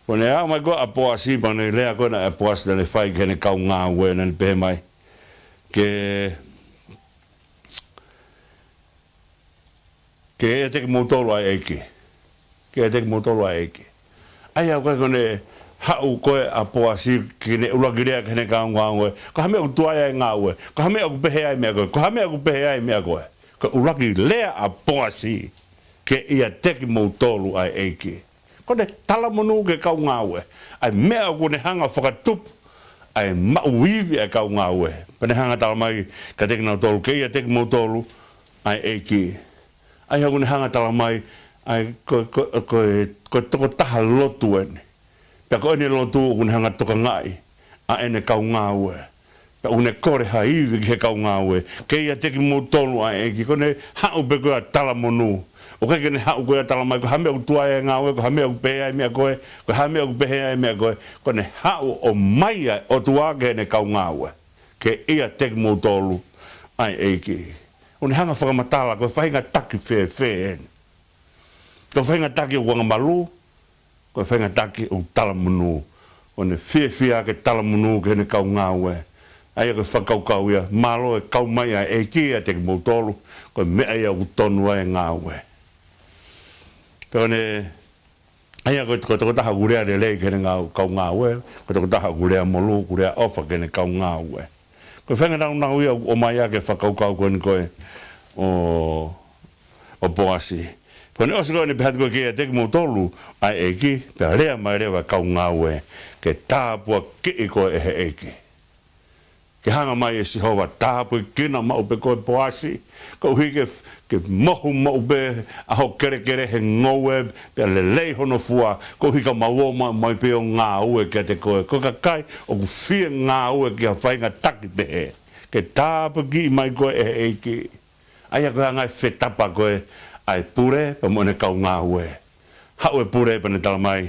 ʻO ne aʻu mai ko ē ʻa Poasi, pea ne lea ko ē naʻe ʻa Poasi naʻa ne fai ki heʻene kau ngāue, naʻa ne pehē mai, ke, ke ʻiate kimoutolu ʻa e ʻEiki. Ke ʻiate kimoutolu ʻa e ʻEiki. ʻA ia ʻoku ʻikai ko ʻene haʻu ko ē ʻa Poasi ke ne ʻuluaki lea ki heʻene kaungāngāue, ko e hā e meʻa ʻoku tuai ai e ngāue, ko e hā e meʻa ʻoku pehē ai e meʻa ko ē, ko e hā e meʻa ʻoku pehē ai e meʻa ko ē. Ko e ʻuluaki lea ʻa Poasi, kiate kimoutolu ʻa e ʻEiki. Ko ʻene talamonū ki he kau ngāue, ʻa e meʻa ʻoku ne hanga ʻo fakatupu ʻa e maʻu ivi ʻa e kau ngāue. Pea ne hanga ʻo talamai kiate kinautolu, kiate kimoutolu ʻa e ʻEiki. ʻA ia ʻoku ne hanga ʻo talamai, ʻa e ko, ko, ko, ko e tokotaha lotu eni. Pea ko ʻene lotu ʻoku ne hanga ʻo tokangaʻi ʻa ʻene kau ngāue. Pea ʻoku ne kole ha ivi ki he kau ngāue, kiate kimoutolu ʻa e ʻEiki. Ko ʻene haʻu pē ko ē ʻo talamonū. ʻOku ʻikai ke ne haʻu ko ē ʻo talamai, ko e hā e meʻa ʻoku tuai ai e ngāue, ko e hā e meʻa ʻoku pehē ai e meʻa ko ē, ko e hā e meʻa ʻoku pehē ai e meʻa ko ē. Ko ʻene haʻu ʻo ʻomai ʻa e ʻOtua ki heʻene kau ngāue, kiate kimoutolu ʻa e ʻEiki. ʻOku ne hanga ʻo fakamatala, ko e faʻahinga taki fēfē eni. Ko e faʻahinga taki ʻoku angamalū, ko e faʻahinga taki ʻoku talamonū. ʻOku ne fiefia ke talamonū ki heʻene kau ngāue. ʻA ia ko e fakakaukau ia, mālō e kau mai ʻa e ʻEiki kiate kimoutolu, ko e meʻa ia ʻoku tonu ai e ngāue. Pea ʻoku ne, ʻa ia ko e, ko e tokotaha ʻoku lea lelei ki heʻene ngāu-, kau ngāue, ko e tokotaha ʻoku lea molū, ʻoku lea ʻofa ki heʻene kau ngāue. Ko e faʻahinga naunau ia ʻoku ʻomai ʻaki e fakakaukau ko eni ko ē ʻo, ʻo Poasi. Pea ne ʻosi ko ē ʻo ne pehē atu ko ē, kiate kimoutolu ʻa e ʻEiki, pea lea mai leva e kau ngāue, ke tāpuakiʻi koe ʻe he ʻEiki. Ke hanga mai ʻe Sihova ʻo tāpuekina maʻu pē koe Poasi, koeʻuhi ke, ke mohu maʻu pē ʻa hoʻo kelekele he ngoue, pea lelei hono fua, koeʻuhi ka mau ō mai, mai pē ʻo ngāue kiate koe. Ko e kakai ʻoku fie ngāue ki ha faʻahinga taki pehē, ke tāpuakiʻi mai koe ʻe he ʻEiki. ʻA ia ko e anga e fetapa ko ē ʻa e pule pea mo ʻene kau ngāue. Haʻu e pule pea ne talamai,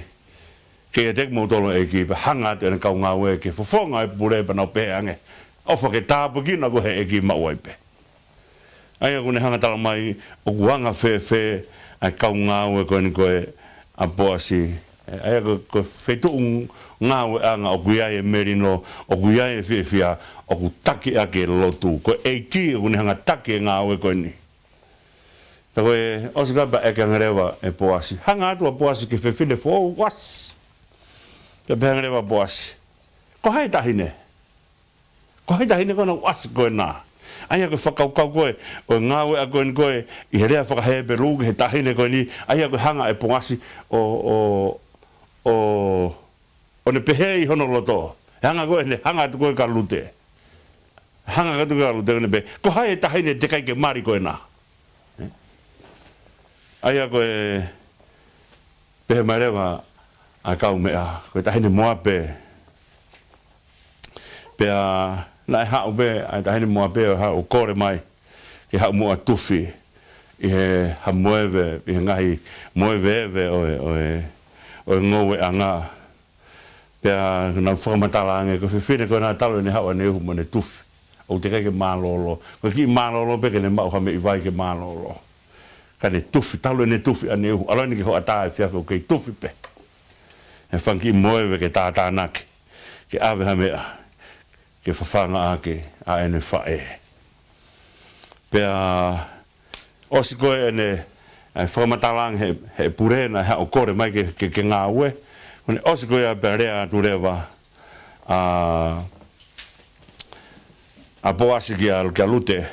kiate kimoutolu ʻa e ʻEiki, pea hanga atu ʻene kau ngāue ki he fofonga ʻo e pule pea nau pehē ange, ʻofa ke tāpuekina koe ʻe he ʻEiki, maʻu ai pē. ʻA ia ʻoku ne hanga ʻo talamai ʻoku anga fēfē ʻa e kau ngāue ko eni ko ē ʻa Poasi. ʻA ia ko, ko e feituʻu ngāueʻanga ʻoku ʻi ai e melino, ʻoku ʻi ai e fiefia, ʻoku taki ʻaki e lotu. Ko e ʻEiki ʻoku ne hanga ʻo taki e ngāue ko eni. Pea ko e ʻosi ko ē pea ʻeke ange leva ʻe Poasi. Hanga atu ʻa Poasi ki he fefine foʻou, ʻosi. Pea pehē ange leva ʻa Poasi, ko hai e taʻahine? Ko hai e taʻahine ko ena ʻoku ʻasi ko ena? ʻA ia ko e fakakaukau ko ē ʻo e ngāueʻanga ko eni ko ē ʻi he lea faka-Hepelū ki he taʻahine ko eni, ʻa ia ko e hanga ʻe Poasi ʻo, ʻo, ʻo, ʻo ne pehē ʻi hono loto. Hanga ko ē, ne hanga atu ko ē kia Lute. Hanga atu kia Lute ʻo ne pehē, ko hai e taʻahine teʻeki ai ke mali ko ena? ʻA ia ko e pehē mai leva ʻa e kaumeʻa, ko e taʻahine Moape. Pea naʻe haʻu pē ʻa e taʻahine Moape ʻo haʻu ʻo kole mai ke haʻu mo ha tufi ʻi he, ha moeve, ʻi he ngaahi moeveeve ʻo e, ʻo e, ʻo e ngoueʻanga. Pea nau fakamatala ange, ko e fefine ko ena talu ʻene haʻu ʻaneehu mo ʻene tufi, ʻoku teʻeki ai ke mālōlō. Ko e kiʻi mālōlō pē ke ne maʻu ha meʻi vai ke mālōlō. Ka ne tufi, talu ʻene tufi ʻaneehu, ʻalu eni ki he hoʻatā efiafi ʻoku kei tufi pē. He fanga kiʻi moeve ke tātānaki, ke ʻave ha meʻa ke fafanga ʻaki ʻa ʻene faʻē. Pea ʻosi ko ē ʻene, ʻa e fakamatala ange ʻe he, he pule naʻe haʻu ʻo kole mai ke, ke, ke ngāue. Ko ʻene ʻosi ko ia pea lea atu leva ʻa, ʻa Poasi kia, kia Lute.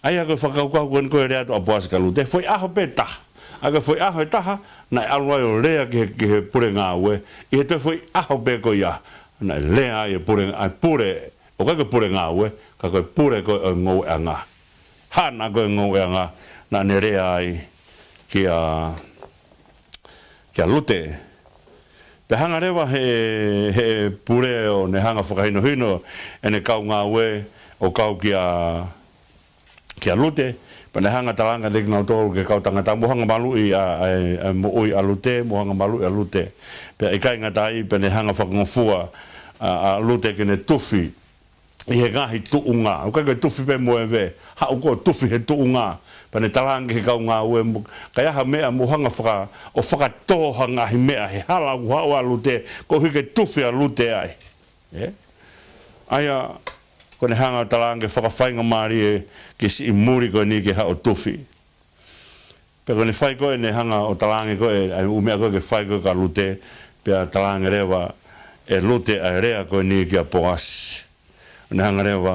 ʻA ia ko e fakakaukau ko eni ko ē lea atu ʻa Poasi kia Lute, foʻi ʻaho pē ʻe taha. ʻA ia ko e foʻi ʻaho ʻe taha naʻe ʻalu ai ʻo lea ki he, ki he pule ngāue. ʻI he toe foʻi ʻaho pē ko ia naʻe lea ai e pule, ʻa e pule, ʻoku ʻikai ko e pule ngāue, ka ko e pule ko ē ʻo e ngoueʻanga. Haʻana ko ē ngoueʻanga naʻa ne lea ai kia, kia Lute. Pea hanga leva he, he pule ʻo ne hanga ʻo fakahinohino ʻene kau ngāue ʻo kau kia, kia Lute. Pea ne hanga ʻo talaange kiate kinautolu, ki he kau tangata, mou hanga ʻo maluʻi ʻa, ʻa e, ʻa e moʻui ʻa Lute, mou hanga ʻo maluʻi ʻa Lute. Pea ʻikai ngata ai, pea ne hanga ʻo fakangofua ʻa, ʻa Lute ke ne tufi ʻi he ngaahi tuʻunga. ʻOku ʻikai ko e tufi pē moeve, haʻu ko ē ʻo tufi he tuʻunga. Pea ne talaange ki he kau ngāue, mo, ka ʻi ai ha meʻa, mou hanga ʻo faka-, ʻo fakatō ha ngaahi meʻa he hala ʻoku haʻu ai ʻa Lute, koeʻuhi ke tufi ʻa Lute ai. ʻE? ʻA ia, ko ʻene hanga ʻo talaange fakafaingamālie ki he siʻi muli ko eni ke haʻu ʻo tufi. Pea ko ʻene fai ko ē, ne hanga ʻo talaange ko ē ʻa e ʻū meʻa ko ē ke fai ko ē kia Lute, Pea talaange leva ʻe Lute ʻa e lea ko eni kia Poasi. ʻO ne hanga leva,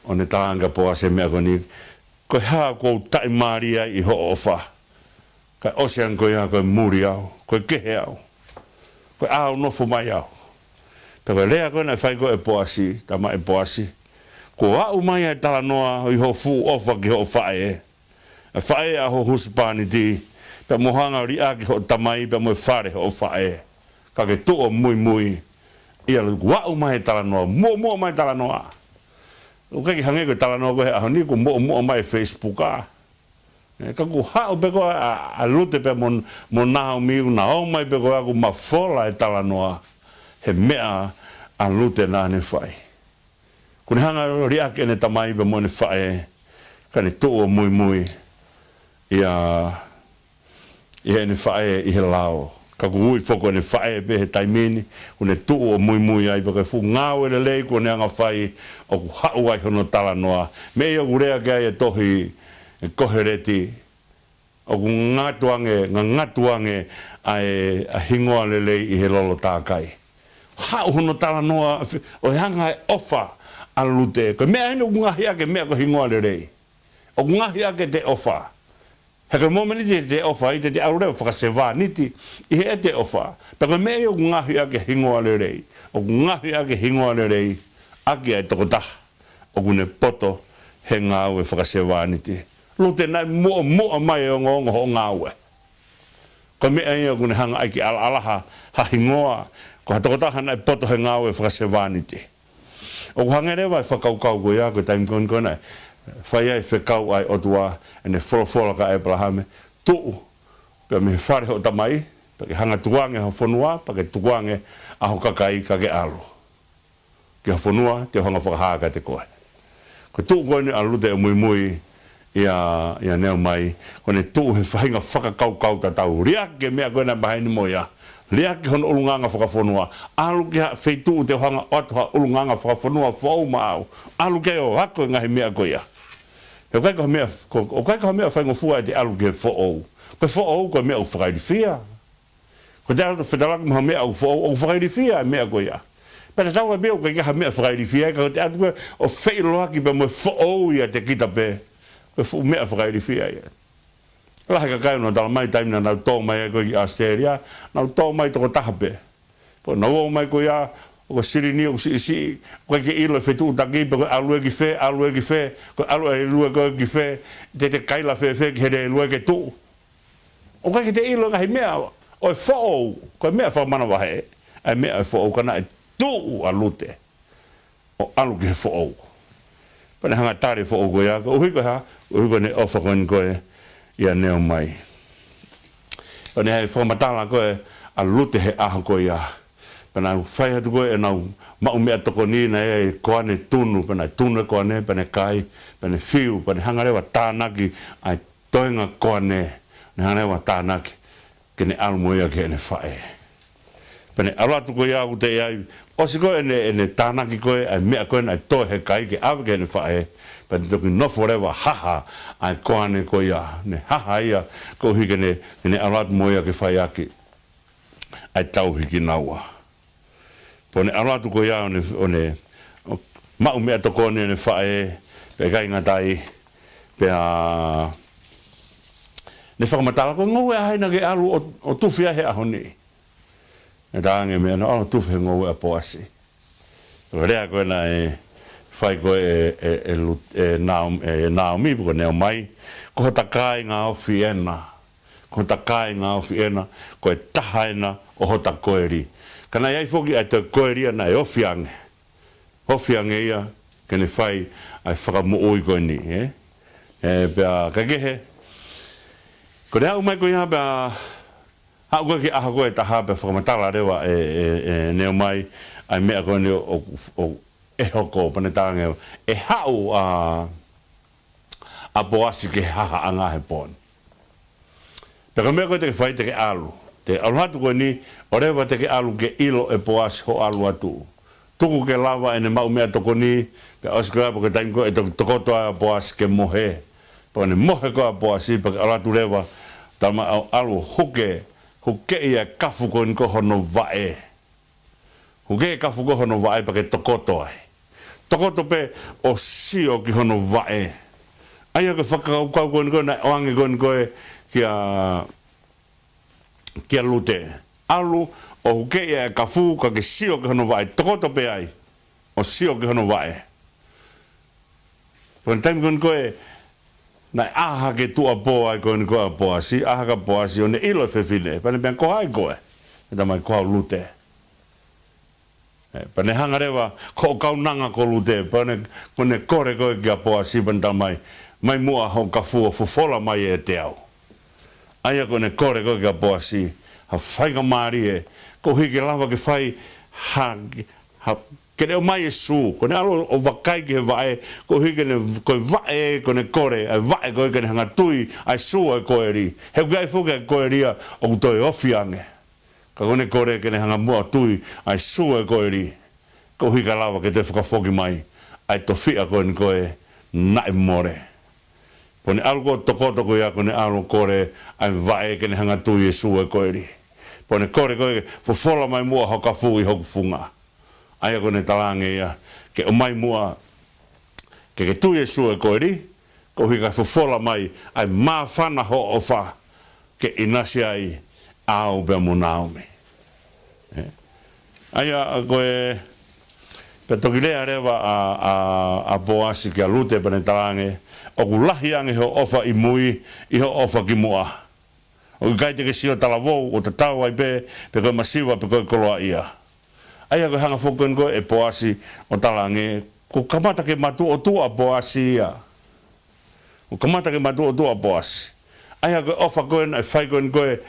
ʻo ne talaange kia Poasi e meʻa ko eni: Ko e hā ʻoku ou taʻimālie ai ʻi hoʻo ʻofa? Kae ʻosi ange ko ia ko e muli au, ko e kehe au, ko e ʻalu nofo mai au. Pea ko e lea ko ē naʻe fai ko ē ʻe Poasi, tama ʻe Poasi: Kuo aʻu mai ʻa e talanoa ʻi hoʻo fuʻu ʻofa ki hoʻo faʻē, ʻa e faʻē ʻa ho husepāniti, pea mo hanga ʻo liʻaki hoʻo tamai, pea mo e fale hoʻo faʻē. Ka ke tuʻu ʻo muimui. ʻIa, kuo aʻu mai e talanoa, muʻomuʻa mai e talanoa. ʻOku ʻikai ke hangē ko e talanoa ko ē he ʻaho ni, kuo muʻomuʻa mai e Facebook ā. ʻE, ka kuo haʻu pē ko ē ʻa, ʻa Lute pea mo, mo Naomi, ʻo na ō mai pē ko ē ʻo mafola e talanoa he meʻa ʻa Lute naʻa ne fai. Kuo ne hanga ʻo liʻaki ʻene tamai pea mo ʻene faʻē, kae ne tuʻu ʻo muimui ʻia, ʻi heʻene faʻē ʻi he lao. Ka kuo ui foki ko ʻene faʻē pē he taimi ni, kuo ne tuʻu ʻo muimui ai, pea ko e fuʻu ngāue lelei kuo ne hanga ʻo fai, ʻoku haʻu ai hono talanoa. Meʻa ia ʻoku lea ki ai e tohi ʻa Koheleti, ʻoku ngatu ange, ngangatu ange ʻa e, ʻa e hingoa lelei ʻi he lolo tākai. Haʻu hono talanoa ʻo e anga e ʻofa ʻa Lute. Ko e meʻa eni ʻoku ngaohi ʻaki e meʻa ko e hingoa lelei. ʻOku ngaohi ʻaki ʻete ʻofa. He ko e mōmeniti te te ʻofa ai, te te ʻalu leva ʻo fakasevāniti ʻi heʻete ʻofa. Pea ko e meʻa ia ʻoku ngaohi ʻaki e hingoa lelei. ʻOku ngaohi ʻaki e hingoa lelei ʻaki ʻa e tokotaha ʻoku ne poto he ngāue fakasevāniti. Lute, naʻe muʻomuʻa mai e ongoongo hoʻo ngāue. Ko e meʻa ia ʻoku ne hanga ai ke ʻalaʻala ha, ha hingoa, ko ha tokotaha naʻe poto he ngāue fakasevāniti. ʻOku hangē leva e fakakaukau ko ia, ko e taimi ko eni ko ē naʻe fai ai e fekau ʻa e ʻOtua, ʻene folofola kia ʻĒpalahame: Tuʻu pē mei he fale hoʻo tamai, pea ke hanga ʻo tukuange ho fonua, pea ke tukuange ʻa ho kakai, ka ke ʻalu ki ha fonua te u hanga ʻo fakahā kiate koe. Ko e tuʻu ko eni ʻa Lute ʻo muimui ʻia, ʻia Neomai, ko ʻene tuʻu he faʻahinga fakakaukau tatau. Liʻaki e meʻa ko ē naʻe maheni mo ia. Liʻaki hono ʻulungaanga fakafonua. ʻAlu ki ha feituʻu te u hanga ʻo ʻoatu ha ʻulungaanga fakafonua foʻou maʻau. ʻAlu ki ai ʻo ako e ngaahi meʻa ko ia. He ʻoku ʻikai ko ha meʻa, ko, ʻoku ʻikai ko ha meʻa faingofua ʻete ʻalu ki he foʻou. Ko e foʻou ko e meʻa ʻoku fakailifia. Ko ʻete ʻalu ʻo fetaulaki mo ha meʻa ʻoku foʻou, ʻoku fakailifia e meʻa ko ia. Pea tatau ai pē ʻoku ʻikai ha meʻa fakailifia, ka ko ʻete ʻalu ko ē ʻo feʻiloaki pea mo e foʻou ʻiate kita pē, ko e fuʻu meʻa fakailifia ia. Lahi e kakai naʻa nau talamai taimi naʻa nau tō mai ai ko ē ki ʻAositelēlia, nau tō mai toko taha pē. Pea nau ō mai ko ia, ʻoku silini, ʻoku siʻisiʻi, ʻoku ʻikai ke ʻilo e fetuʻutaki, pe ko e ʻalu ē ki fē, ʻalu ē ki fē, ko e ʻalu ē lue ko ē ki fē, te te kaila fēfē ki he lue ke tuʻu. ʻOku ʻikai ke te ʻilo e ngaahi meʻa ʻo e foʻou, ko e meʻa fakamanavahē ʻa e meʻa ʻo e foʻou, ka naʻe tuʻu ʻa Lute ʻo ʻalu ki he foʻou. Pea ne hanga ʻo tali e foʻou ko ia, koeʻuhi ko e hā? Koeʻuhi ko ʻene ʻofa ko eni ko ē ʻia Neomai. ʻO ne ʻai e fakamatala ko ē ʻa Lute he ʻaho ko ia. Pea nau fai atu ko ē ʻenau maʻu meʻatokoni, naʻe ʻi ai e koane tunu, pea naʻe tunu e koane, pea ne kai, pea ne fiu, pea ne hanga leva ʻo tānaki ʻa e toenga koane, ne hanga leva ʻo tānaki ke ne ʻalu mo ia ki heʻene faʻē. Pea ne ʻalu atu ko ia, ʻoku teʻeki ai, ʻosi ko ē ʻene, ʻene tānaki ko ē ʻa e meʻa ko ē naʻe toe he kai ke ʻave ki heʻene faʻē, pea ne toki nofo leva ʻo haha ʻa e koane ko ia, ne haha ia koeʻuhi ke ne, ke ne ʻalu atu mo ia ke fai ʻaki ʻa e tauhi kinaua. Pea ne ʻalu atu ko ia ʻo ne, ʻo ne maʻu meʻatokoni ʻene faʻē, pea ʻikai ngata ai, pea ne fakamatala, ko e ngoue ʻa hai naʻa ke ʻalu ʻo, ʻo tufi ai he ʻaho ni? Ne talaange mai naʻe ʻalu ʻo tufi he ngoue ʻa Poasi. Ko e lea ko ē naʻe fai ko ē ʻe, ʻe, ʻe Lu-, ʻe Naom-, ʻe Naomi, pe ko Neomai: Ko hota kāinga ofi ena. Ko hota kāinga ofi ena, ko e taha ena ʻo hota koeli. Ka naʻe ʻi ai foki ʻa e toe koeli ia naʻe ofi ange. Ofi ange ia ke ne fai ʻa e fakamoʻui ko eni, ē? Ē, pea ka kehe, ko ʻene aʻu mai ko ia pea haʻu ko ē ki he ʻaho ko ē ʻe taha pea fakamatala leva ʻe, ʻe, ʻe Neomai ʻa e meʻa ko eni ʻo, ʻo, ʻo ʻe hoko, pea ne talaange, ʻe haʻu ʻa, ʻa Poasi ki he hahaʻanga he pō ni. Pea ko e meʻa ko ē te ke fai, te ke ʻalu. Te ke ʻalu atu ko eni, ʻoleva te ke ʻalu ke ʻilo ʻe Poasi hoʻo ʻalu atu. Tuku ke lava ʻene maʻu meʻatokoni, pea ʻosi ko ia pea ko e taimi ko ē ʻe toki tokoto ai ʻa Poasi ke mohe. Pea ko ʻene mohe ko ē ʻa Poasi, pea ke ʻalu atu leva, talamai ʻalu ʻo huke Hukeʻi e kafu ko eni ko hono vaʻe. Hukeʻi e kafu ko hono vaʻe pea ke tokoto ai. Tokoto pē ʻo sio ki hono vaʻe. ʻA ia ko e fakakaukau ko eni ko ē naʻe ʻoange ko eni ko ē kia, kia Lute. ʻAlu ʻo hukeʻi e kafu ka ke sio ki hono vaʻe. Tokoto pē ai ʻo sio ki hono vaʻe. Pea ko e taimi ko eni ko ē naʻe ʻā hake tuʻuapō ai ko eni ko ē ʻa Poasi, ʻā hake ʻa Poasi ʻo ne ʻilo e fefine. Pea ne pehē ange, ko hai koe? Pea talamai, ko au Lute. ʻE, pea ne hanga leva, ko hoʻo kaunanga ko Lute, pea ne, ko ʻene kole ko ē kia Poasi, pea ne talamai, ʻomai muʻa hoʻo kafu ʻo fofola mai ʻiate au. ʻA ia ko ʻene kole ko ē kia Poasi, ha faingamālie, koeʻuhi ke lava ke fai, ha, ha, ke ne ʻomai e sū, ko ʻene ʻalu ʻo vakai ki he vaʻe, koeʻuhi ke ne, ko e vaʻe, ko ʻene kole, ʻa e vaʻe ko ē ke ne hanga tui, ʻa e sū ʻo e koeli. He ʻoku ʻi ai foki ʻa e koeli ia, ʻoku toe ofi ange. Ka ko ʻene kole ke ne hanga muʻa ʻo tui ʻa e sū ʻo e koeli, koeʻuhi kae lava ke toe fakafoki mai ʻa e tofiʻa ko eni ko ē naʻe mole. Pea ne ʻalu ko ē ʻo tokoto ko ia ko ʻene ʻalu ʻo kole ʻa e vaʻe ke ne hanga tui e sū ʻo e koeli. Pea ne kole ko ē, fofola mai muʻa hoʻo kafu ʻi hoku funga. ʻA ia ko ʻene talaange ia, ke ʻomai muʻa, ke ke tui e sū ʻo e koeli, koeʻuhi kae fofola mai ʻa e māfana hoʻo ʻofa ke ʻinasi ai ʻa au pea mo Naomi. ʻE. ʻA ia ko ē, pea toki lea leva ʻa, ʻa, ʻa Poasi kia Lute pea ne talaange, ʻoku lahi ange hoʻo ʻofa ʻi mui ʻi hoʻo ʻofa ki muʻa. ʻOku ʻikai te ke sio talavou ʻo tatau ai pē pe ko e masiva pe ko e koloaʻia. ʻA ia ko e hanga foki ko eni ko ē ʻe Poasi ʻo talaange, kuo kamata ke matuʻotuʻa ʻa Poasi ia. Kuo kamata ke matuʻotuʻa ʻa Poasi. ʻA ia ko e ʻofa ko ē naʻe fai ko eni ko ē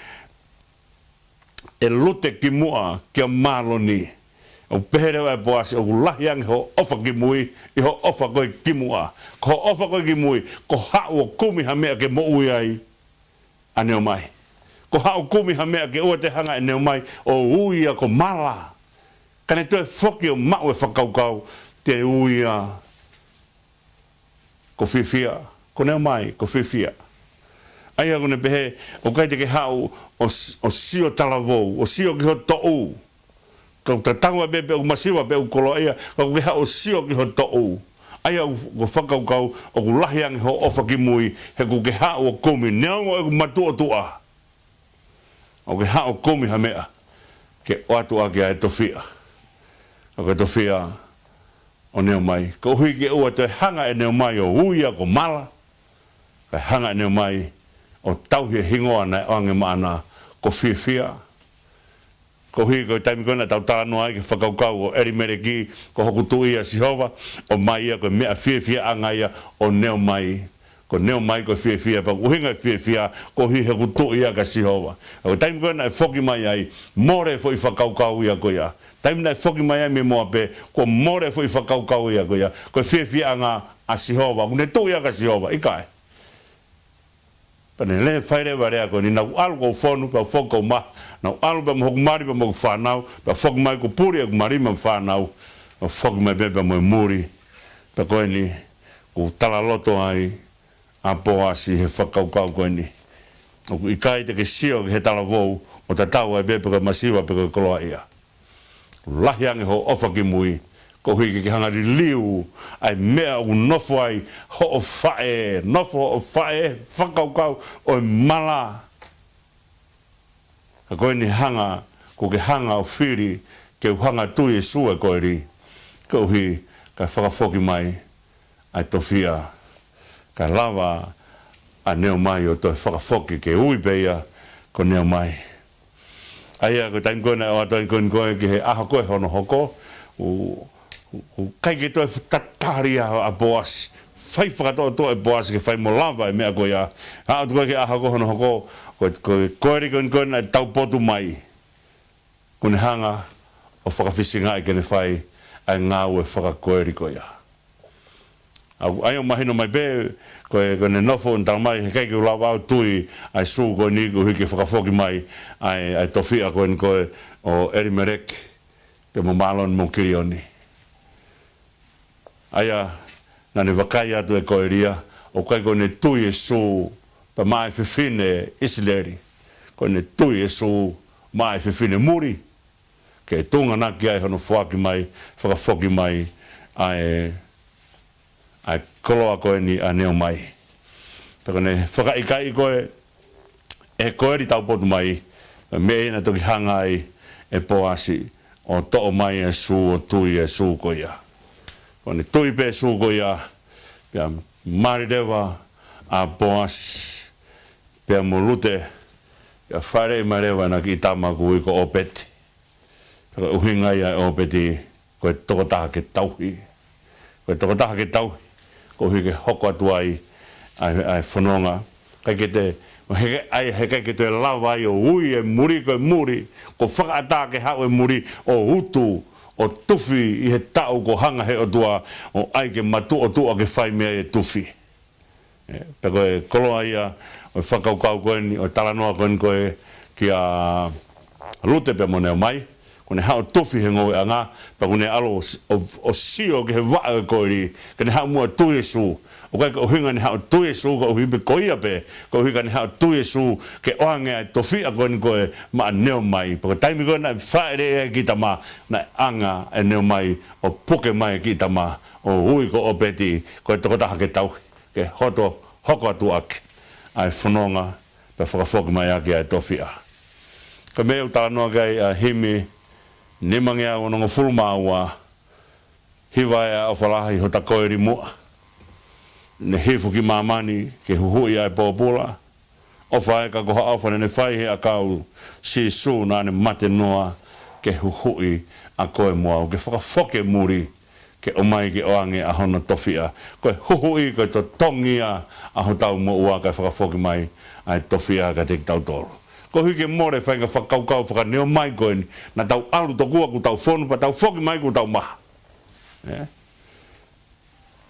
ʻe Lute ki muʻa kia Maloni. ʻO pehē leva ʻe Poasi, ʻoku lahi ange hoʻo ʻofa ki mui ʻi hoʻo ʻofa ko ē ki muʻa. Ko hoʻo ʻofa ko ē ki mui, ko haʻu ʻo kumi ha meʻa ke moʻui ai ʻa Neomai. Ko haʻu ʻo kumi ha meʻa ke ʻoua te hanga ʻe Neomai ʻo ui ia ko Mala. Ka ne toe foki ʻo maʻu e fakakaukau te ui ia ko Fiefia, ko Neomai, ko Fiefia. ʻA ia ko ʻene pehē, ʻoku ʻikai te ke haʻu ʻo s-, ʻo sio talavou, ʻo sio ki ho toʻu. Ka ʻoku tatau ai pē pe ʻoku masiva pe ʻoku koloaʻia, ka ʻoku ke haʻu ʻo sio ki ho toʻu. ʻA ia ʻoku, ko e fakakaukau, ʻoku lahi ange hoʻo ʻofa ki mui, he kuo ke haʻu ʻo kumi, neongo ʻeku matuʻotuʻa. ʻOku ke haʻu ʻo kumi ha meʻa ke ʻoatu ʻaki ʻa e tofiʻa. ʻA ko e tofiʻa ʻo Neomai. Koeʻuhi ke ʻoua toe hanga ʻe Neomai ʻo ui ia ko Mala. Kae hanga ʻe Neomai ʻo tauhi e hingoa naʻe ʻoange maʻana ko Fiefia. Koeʻuhi ko e taimi ko ē naʻa tau talanoa ai ki he fakakaukau ʻo ʻElimeleki, ko hoku tuʻi ʻa Sihova, ʻomai ia ko e meʻa fiefiaʻanga ia ʻo Neomai. Ko Neomai ko e fiefia, pea ʻuhinga e fiefia, koeʻuhi he ʻoku tuʻi ia kia Sihova. Ka ko e taimi ko ē naʻe foki mai ai, mole e foʻi fakakaukau ia ko ia. Taimi naʻe foki mai ai mei Moape, kuo mole e foʻi fakakaukau ia ko ia. Ko e fiefiaʻanga ʻa Sihova, ʻoku ne tuʻi ia kia Sihova, ʻikai. Pea ne lea fai leva e lea ko eni, naʻa ku ʻalu ʻo fonu, pea u foki ʻo maha, naʻa ku ʻalu pea mo hoku mali pea mo hoku fānau, pea foki mai kuo puli ʻeku mali mo e fānau, pea foki mai pē pea mo e muli, pea ko eni, kuo talaloto ai ʻa Poasi he fakakaukau ko eni. ʻOku ʻikai te ke sio ki he talavou, ʻo tatau ai pē pe ko e masiva pe ko e koloaʻia. Lahi ange hoʻo ʻofa ki mui, koeʻuhi ke ke hanga liliu ʻa e meʻa ʻoku nofo ai hoʻo faʻē, nofo hoʻo faʻē, fakakaukau ʻo e mala. Ka ko eni hanga, kuo ke hanga ʻo fili ke u hanga tui e sū ʻo e koeli, koeʻuhi kae fakafoki mai ʻa e tofiʻa, kae lava ʻa Neomai ʻo toe fakafoki ke ui pē ia ko Neomai. ʻA ia ko e taimi ko ē naʻe ʻoatu ai ko eni ko ē ki he ʻaho ko ē hono hoko, ʻoku, ʻoku ʻikai ke toe tatali ʻa, ʻa Poasi. Fai fakatoʻotoʻo ʻe Poasi ke fai mo lava e meʻa ko ia. Aʻu atu ko ē ki he ʻaho ko ē hono hoko, ko e, ko e koeli ko eni ko ē naʻe taupotu mai. Kuo ne hanga ʻo fakafisingaʻi ke ne fai ʻa e ngāue fakakoeli ko ia. ʻA ia ʻoku mahino mai pē, ko e, ko ʻene nofo ʻo ne talamai, heʻikai ke u lava ʻo tui ʻa e sū ko eni koeʻuhi ke fakafoki mai ʻa e, ʻa e tofiʻa ko eni ko ē ʻo ʻElimeleki, pea mo Maloni mo Kilioni. ʻA ia, naʻa ne vakai atu e koeli ia, ʻoku ʻikai ko ʻene tui e sū, pea maʻa e fefine ʻIsileli. Ko ʻene tui ʻa Sīsū maʻa e fefine muli, ke tuʻunga ʻaki ai hono foaki mai, fakafoki mai ʻa e, ʻa e koloa ko eni ʻa Neomai. Pea ko ʻene fakaʻikaiʻi ko ē ʻe Koeli taupotu mai, meʻa ia naʻe toki hanga ai ʻe Poasi ʻo toʻo mai ʻa Sīsū, ʻo tui ʻa Sīsū ko ia. Ko ʻene tui pē ʻa Sīsū ko ia, pea mali leva ʻa Poasi pea mo Lute, pea fāʻeleʻi mai leva ʻena kiʻi tama ʻoku ui ko ʻŌpeti. Pea ko e ʻuhinga ia ʻo ʻŌpeti, ko e tokotaha ke tauhi. Ko e tokotaha ke tauhi, koeʻuhi ke hoko atu ai ʻa e, ʻa e fononga. ʻIkai ke te, he, ʻai, heʻikai ke te lava ai ʻo ui e muli ko e muli, ko e fakaʻatā ke haʻu e muli ʻo utu, ʻo tufi ʻi he taʻu kuo hanga ʻe he ʻOtua ʻo ʻai ke matuʻotuʻa ke fai mei ai e tufi. ʻE, pea ko e koloa ia ʻo e fakakaukau ko eni, ʻo e talanoa ko eni ko ē kia Lute pea mo Neomai, kuo ne haʻu ʻo tufi he ngoueʻanga, pea kuo ne ʻalu ʻo, ʻo, ʻo sio ki he vaʻe ʻo e koeli, ke ne haʻu muʻa ʻo tui ʻa Sīsū. ʻOku ʻikai ko e ʻuhinga ne haʻu ʻo tui ʻa Sīsū koeʻuhi pē ko ia pē, koeʻuhi ka ne haʻu ʻo tui ʻa Sīsū ke ʻoange ʻa e tofiʻa ko eni ko ē maʻa Neomai. Pea ko e taimi ko ē naʻe fāʻeleʻi ai e kiʻi tama, naʻe anga ʻe Neomai ʻo puke mai e kiʻi tama, ʻo ui ko ʻŌpeti, ko e tokotaha ke tauhi, ke hoto, hoko atu ʻaki ʻa e fononga, pea fakafoki mai ʻaki ʻa e tofiʻa. Ko e meʻa ʻoku talanoa ki ai ʻa e himi nimangeau onongofulu mā ua, hiva ē: ʻOfa lahi hota koeli muʻa, ne hifo ki māmani ke huhuʻi ʻa e pōpula. ʻOfa ē, ka ko ha ʻofa naʻa ne fai he ʻakau, Sīsū naʻa ne mate noa ke huhuʻi ʻa koe mo au, ke fakafoki e muli, ke ʻomai ke ʻoange ʻa hono tofiʻa. Ko e huhuʻi, ko e totongi ia ʻa hotau moʻua, kae fakafoki mai ʻa e tofiʻa kiate kitautolu. Koeʻuhi ke mole e faʻahinga fakakaukau faka-Neomai ko eni, naʻa tau ʻalu tokua kuo tau fonu, pea tau foki mai kuo tau maha. ʻE?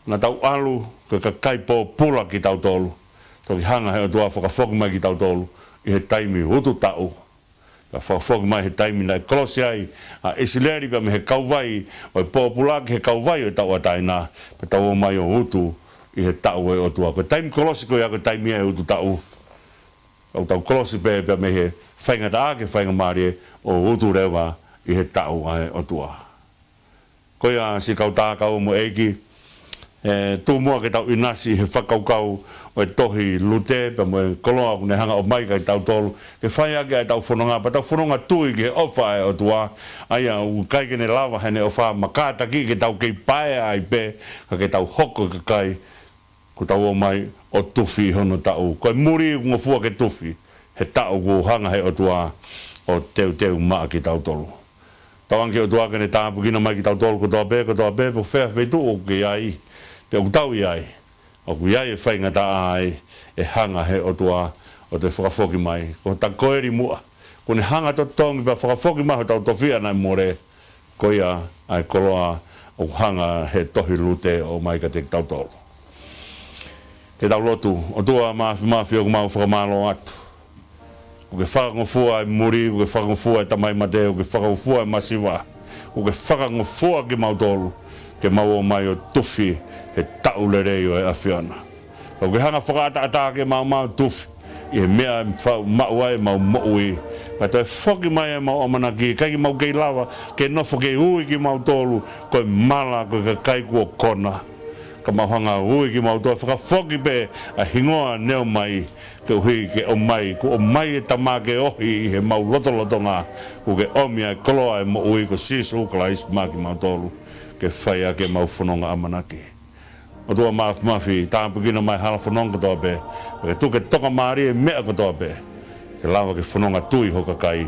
Naʻa tau ʻalu ko e kakai pōpula kitautolu, toki hanga ʻe he ʻOtua ʻo fakafoki mai kitautolu ʻi he taimi utu taʻu. Pea fakafoki mai he taimi naʻe kolosi ai ʻa ʻIsileli pea mei he kauvai ʻo e pōpula ki he kauvai ʻo e tauʻatāina, pea tau ō mai ʻo utu ʻi he taʻu ʻo e ʻOtua. Ko e taimi kolosi ko ia ko e taimi ia ʻo e utu taʻu. ʻOku tau kolosi pē, pea mei he faingataʻa ki he faingamālie ʻo utu leva ʻi he taʻu ʻa e ʻOtua. Ko ia siʻi kau tā, kau ʻomo ʻeiki, ʻe, tuku muʻa ke tau ʻinasi he fakakaukau ʻo e tohi Lute, pea mo e koloa ʻoku ne hanga ʻo ʻomai kiate kitautolu, ke fai ʻaki ʻa ʻetau fononga, pea tau fononga tui ki he ʻofa ʻa e ʻOtua, ʻa ia ʻoku ʻikai ke ne lava heʻene ʻofa ʻo kātaki ke tau kei paea ai pē, ka ke tau hoko ko e kakai kuo tau ō mai ʻo tufi ʻi hono taʻu. Ko e muli ʻoku ngofua ke tufi he taʻu kuo hanga ʻe he ʻOtua ʻo teuteu maʻa kitautolu. Tauange ki he ʻOtua ke ne tāpuekina mai kitautolu kotoa pē, kotoa pē, pe ko fē ha feituʻu ʻoku ke ʻi ai, pe ʻoku tau ʻi ai, ʻoku ʻi ai e faingataʻa ai, ʻe hanga ʻe he ʻOtua ʻo toe fakafoki mai. Ko hota koeli muʻa, kuo ne hanga ʻo totongi pea fakafoki mai hotau tofiʻa naʻe mole, ko ia ʻa e koloa ʻoku hanga ʻe he tohi Lute ʻo ʻomai kiate kitautolu. Ke tau lotu. ʻOtua Māfimafi, ʻoku mau fakamālō atu. ʻOku ke fakangofua e muli, ʻoku ke fakangofua e tamai mate, ʻoku ke fakangofua e masiva, ʻoku ke fakangofua kimautolu, ke mau ō mai ʻo tufi he taʻu lelei ʻo e ʻAfiona. ʻOku ke hanga ʻo fakaʻataʻatā ke mau, mau tufi ʻi he meʻa ʻe fau maʻu ai ʻemau moʻui. Pea toe foki mai ʻemau ʻamanaki, ʻikai ke mau kei lava ke nofo ke ui kimautolu ko e mala, ko e kakai kuo kona. Ka mau hanga ʻo ui kimautolu, fakafoki pē ʻa e hingoa Neomai, koeʻuhi ke ʻomai, kuo ʻomai e tama ke ohi ʻi heʻemau lotolotonga, kuo ke ʻomi ʻa e koloa ʻo e moʻui ko Sīsū Kalaisi maʻa kimautolu, ke fai ʻaki ʻemau fononga ʻamanaki. ʻOtua Māfimafi, tāpuekina mai e hala fononga kotoa pē, pea ke tuku ke tokamālie e meʻa kotoa pē, ke lava ke fononga tui ho kakai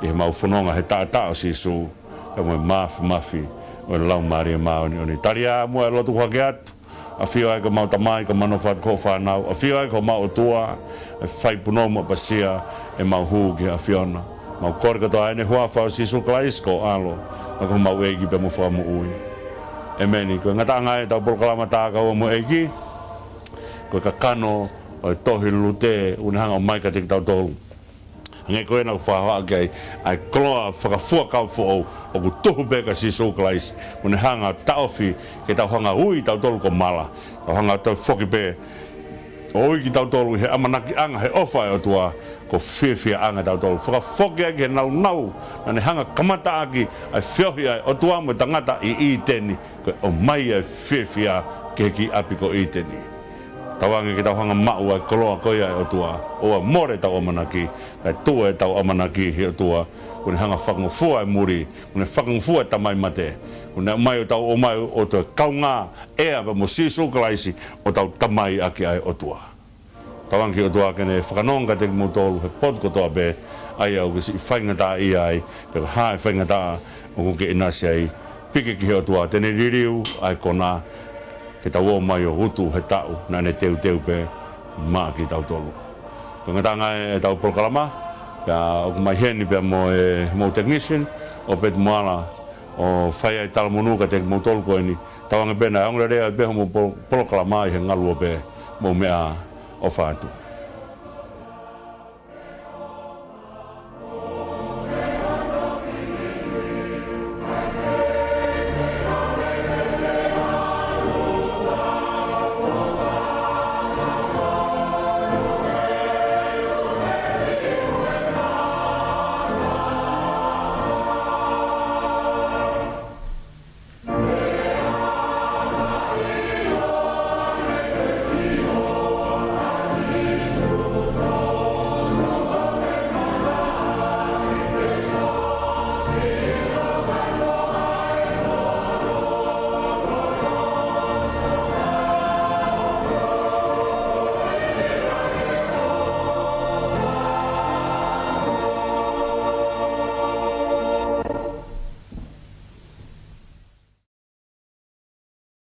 ʻi heʻemau fononga he taʻataʻa ʻo Sīsū, pea mo e māfimafi ʻo e Laumālie Māʻoniʻoni. Tali ā muʻa e lotu kuo hake atu. ʻAfio ai ko homau Tamai, ka mau nofo atu ko hoʻo fānau. ʻAfio ai ko homau ʻOtua, ʻe fai punou mo ʻapasia ʻemau hū ki he ʻAfiona. Mau kole kotoa ʻi he huafa ʻo Sīsū Kalaisi ko ho ʻAlo, ʻa ia ko homau ʻEiki pea mo e Fakamoʻui. ʻEmeni. Ko e ngataʻanga ia ʻetau polokalama tā kau ʻomo ʻeiki. Ko e kakano ʻo e tohi Lute ʻoku ne hanga ʻo ʻomai kiate kitautolu. Hangē ko ena ʻoku fakahohaʻa ki ai ʻa e koloa fakafuakau foʻou ʻoku tuhu pē kia Sīsū Kalaisi. ʻOku ne hanga ʻo taʻofi ke tau hanga ʻo ui kitautolu ko e mala. Tau hanga ʻo toe foki pē ʻo ui kitautolu ʻi he ʻamanakiʻanga he ʻofa ʻa e ʻOtua, ko e fiefiaʻanga ʻa tautolu. Fakafoki ai ki he nāunau naʻa ne hanga ʻo kamata ʻaki ʻa e feohi ʻa e ʻOtua mo e tangata ʻi ʻĪteni, ko e ʻomai ʻa e fiefia ki he kiʻi ʻapi ko ʻĪteni. Tauange ke tau hanga ʻo maʻu ʻa e koloa ko ia ʻa e ʻOtua, ʻoua ʻe mole ʻetau ʻamanaki, kae tuʻu ʻetau ʻamanaki ʻi he ʻOtua, kuo ne hanga ʻo fakangofua ʻa e muli, kuo ne fakangofua ʻa e tamai mate, kuo ne ʻomai ʻo tau ō mai ʻo toe kaungā ʻea pea mo Sīsū Kalaisi ʻo tau tamai ʻaki ʻa e ʻOtua. Tauange ki he ʻOtua ke ne fakanonga kiate kimoutolu he potu kotoa pē, ʻa ia ʻoku ke siʻi faingataʻaʻia ai, pe ko e hā e faingataʻa ʻoku ke ʻinasi ai, piki ki he ʻOtua te ne liliu ʻa e konā, ke tau ō mai ʻo utu he taʻu naʻa ne teuteu pē maʻa kitautolu. Ko e ngataʻanga ʻetau polokalama, pea ʻoku mai heni pea mo e, mo e technician, ʻo Peti Moala, ʻo fai ai e talamonū kiate kimoutolu ko eni. Tauange pē naʻe ongoongolelei pē hoʻomou po-, polokalama ʻi he ngaluope, mou meʻa ʻofa atu.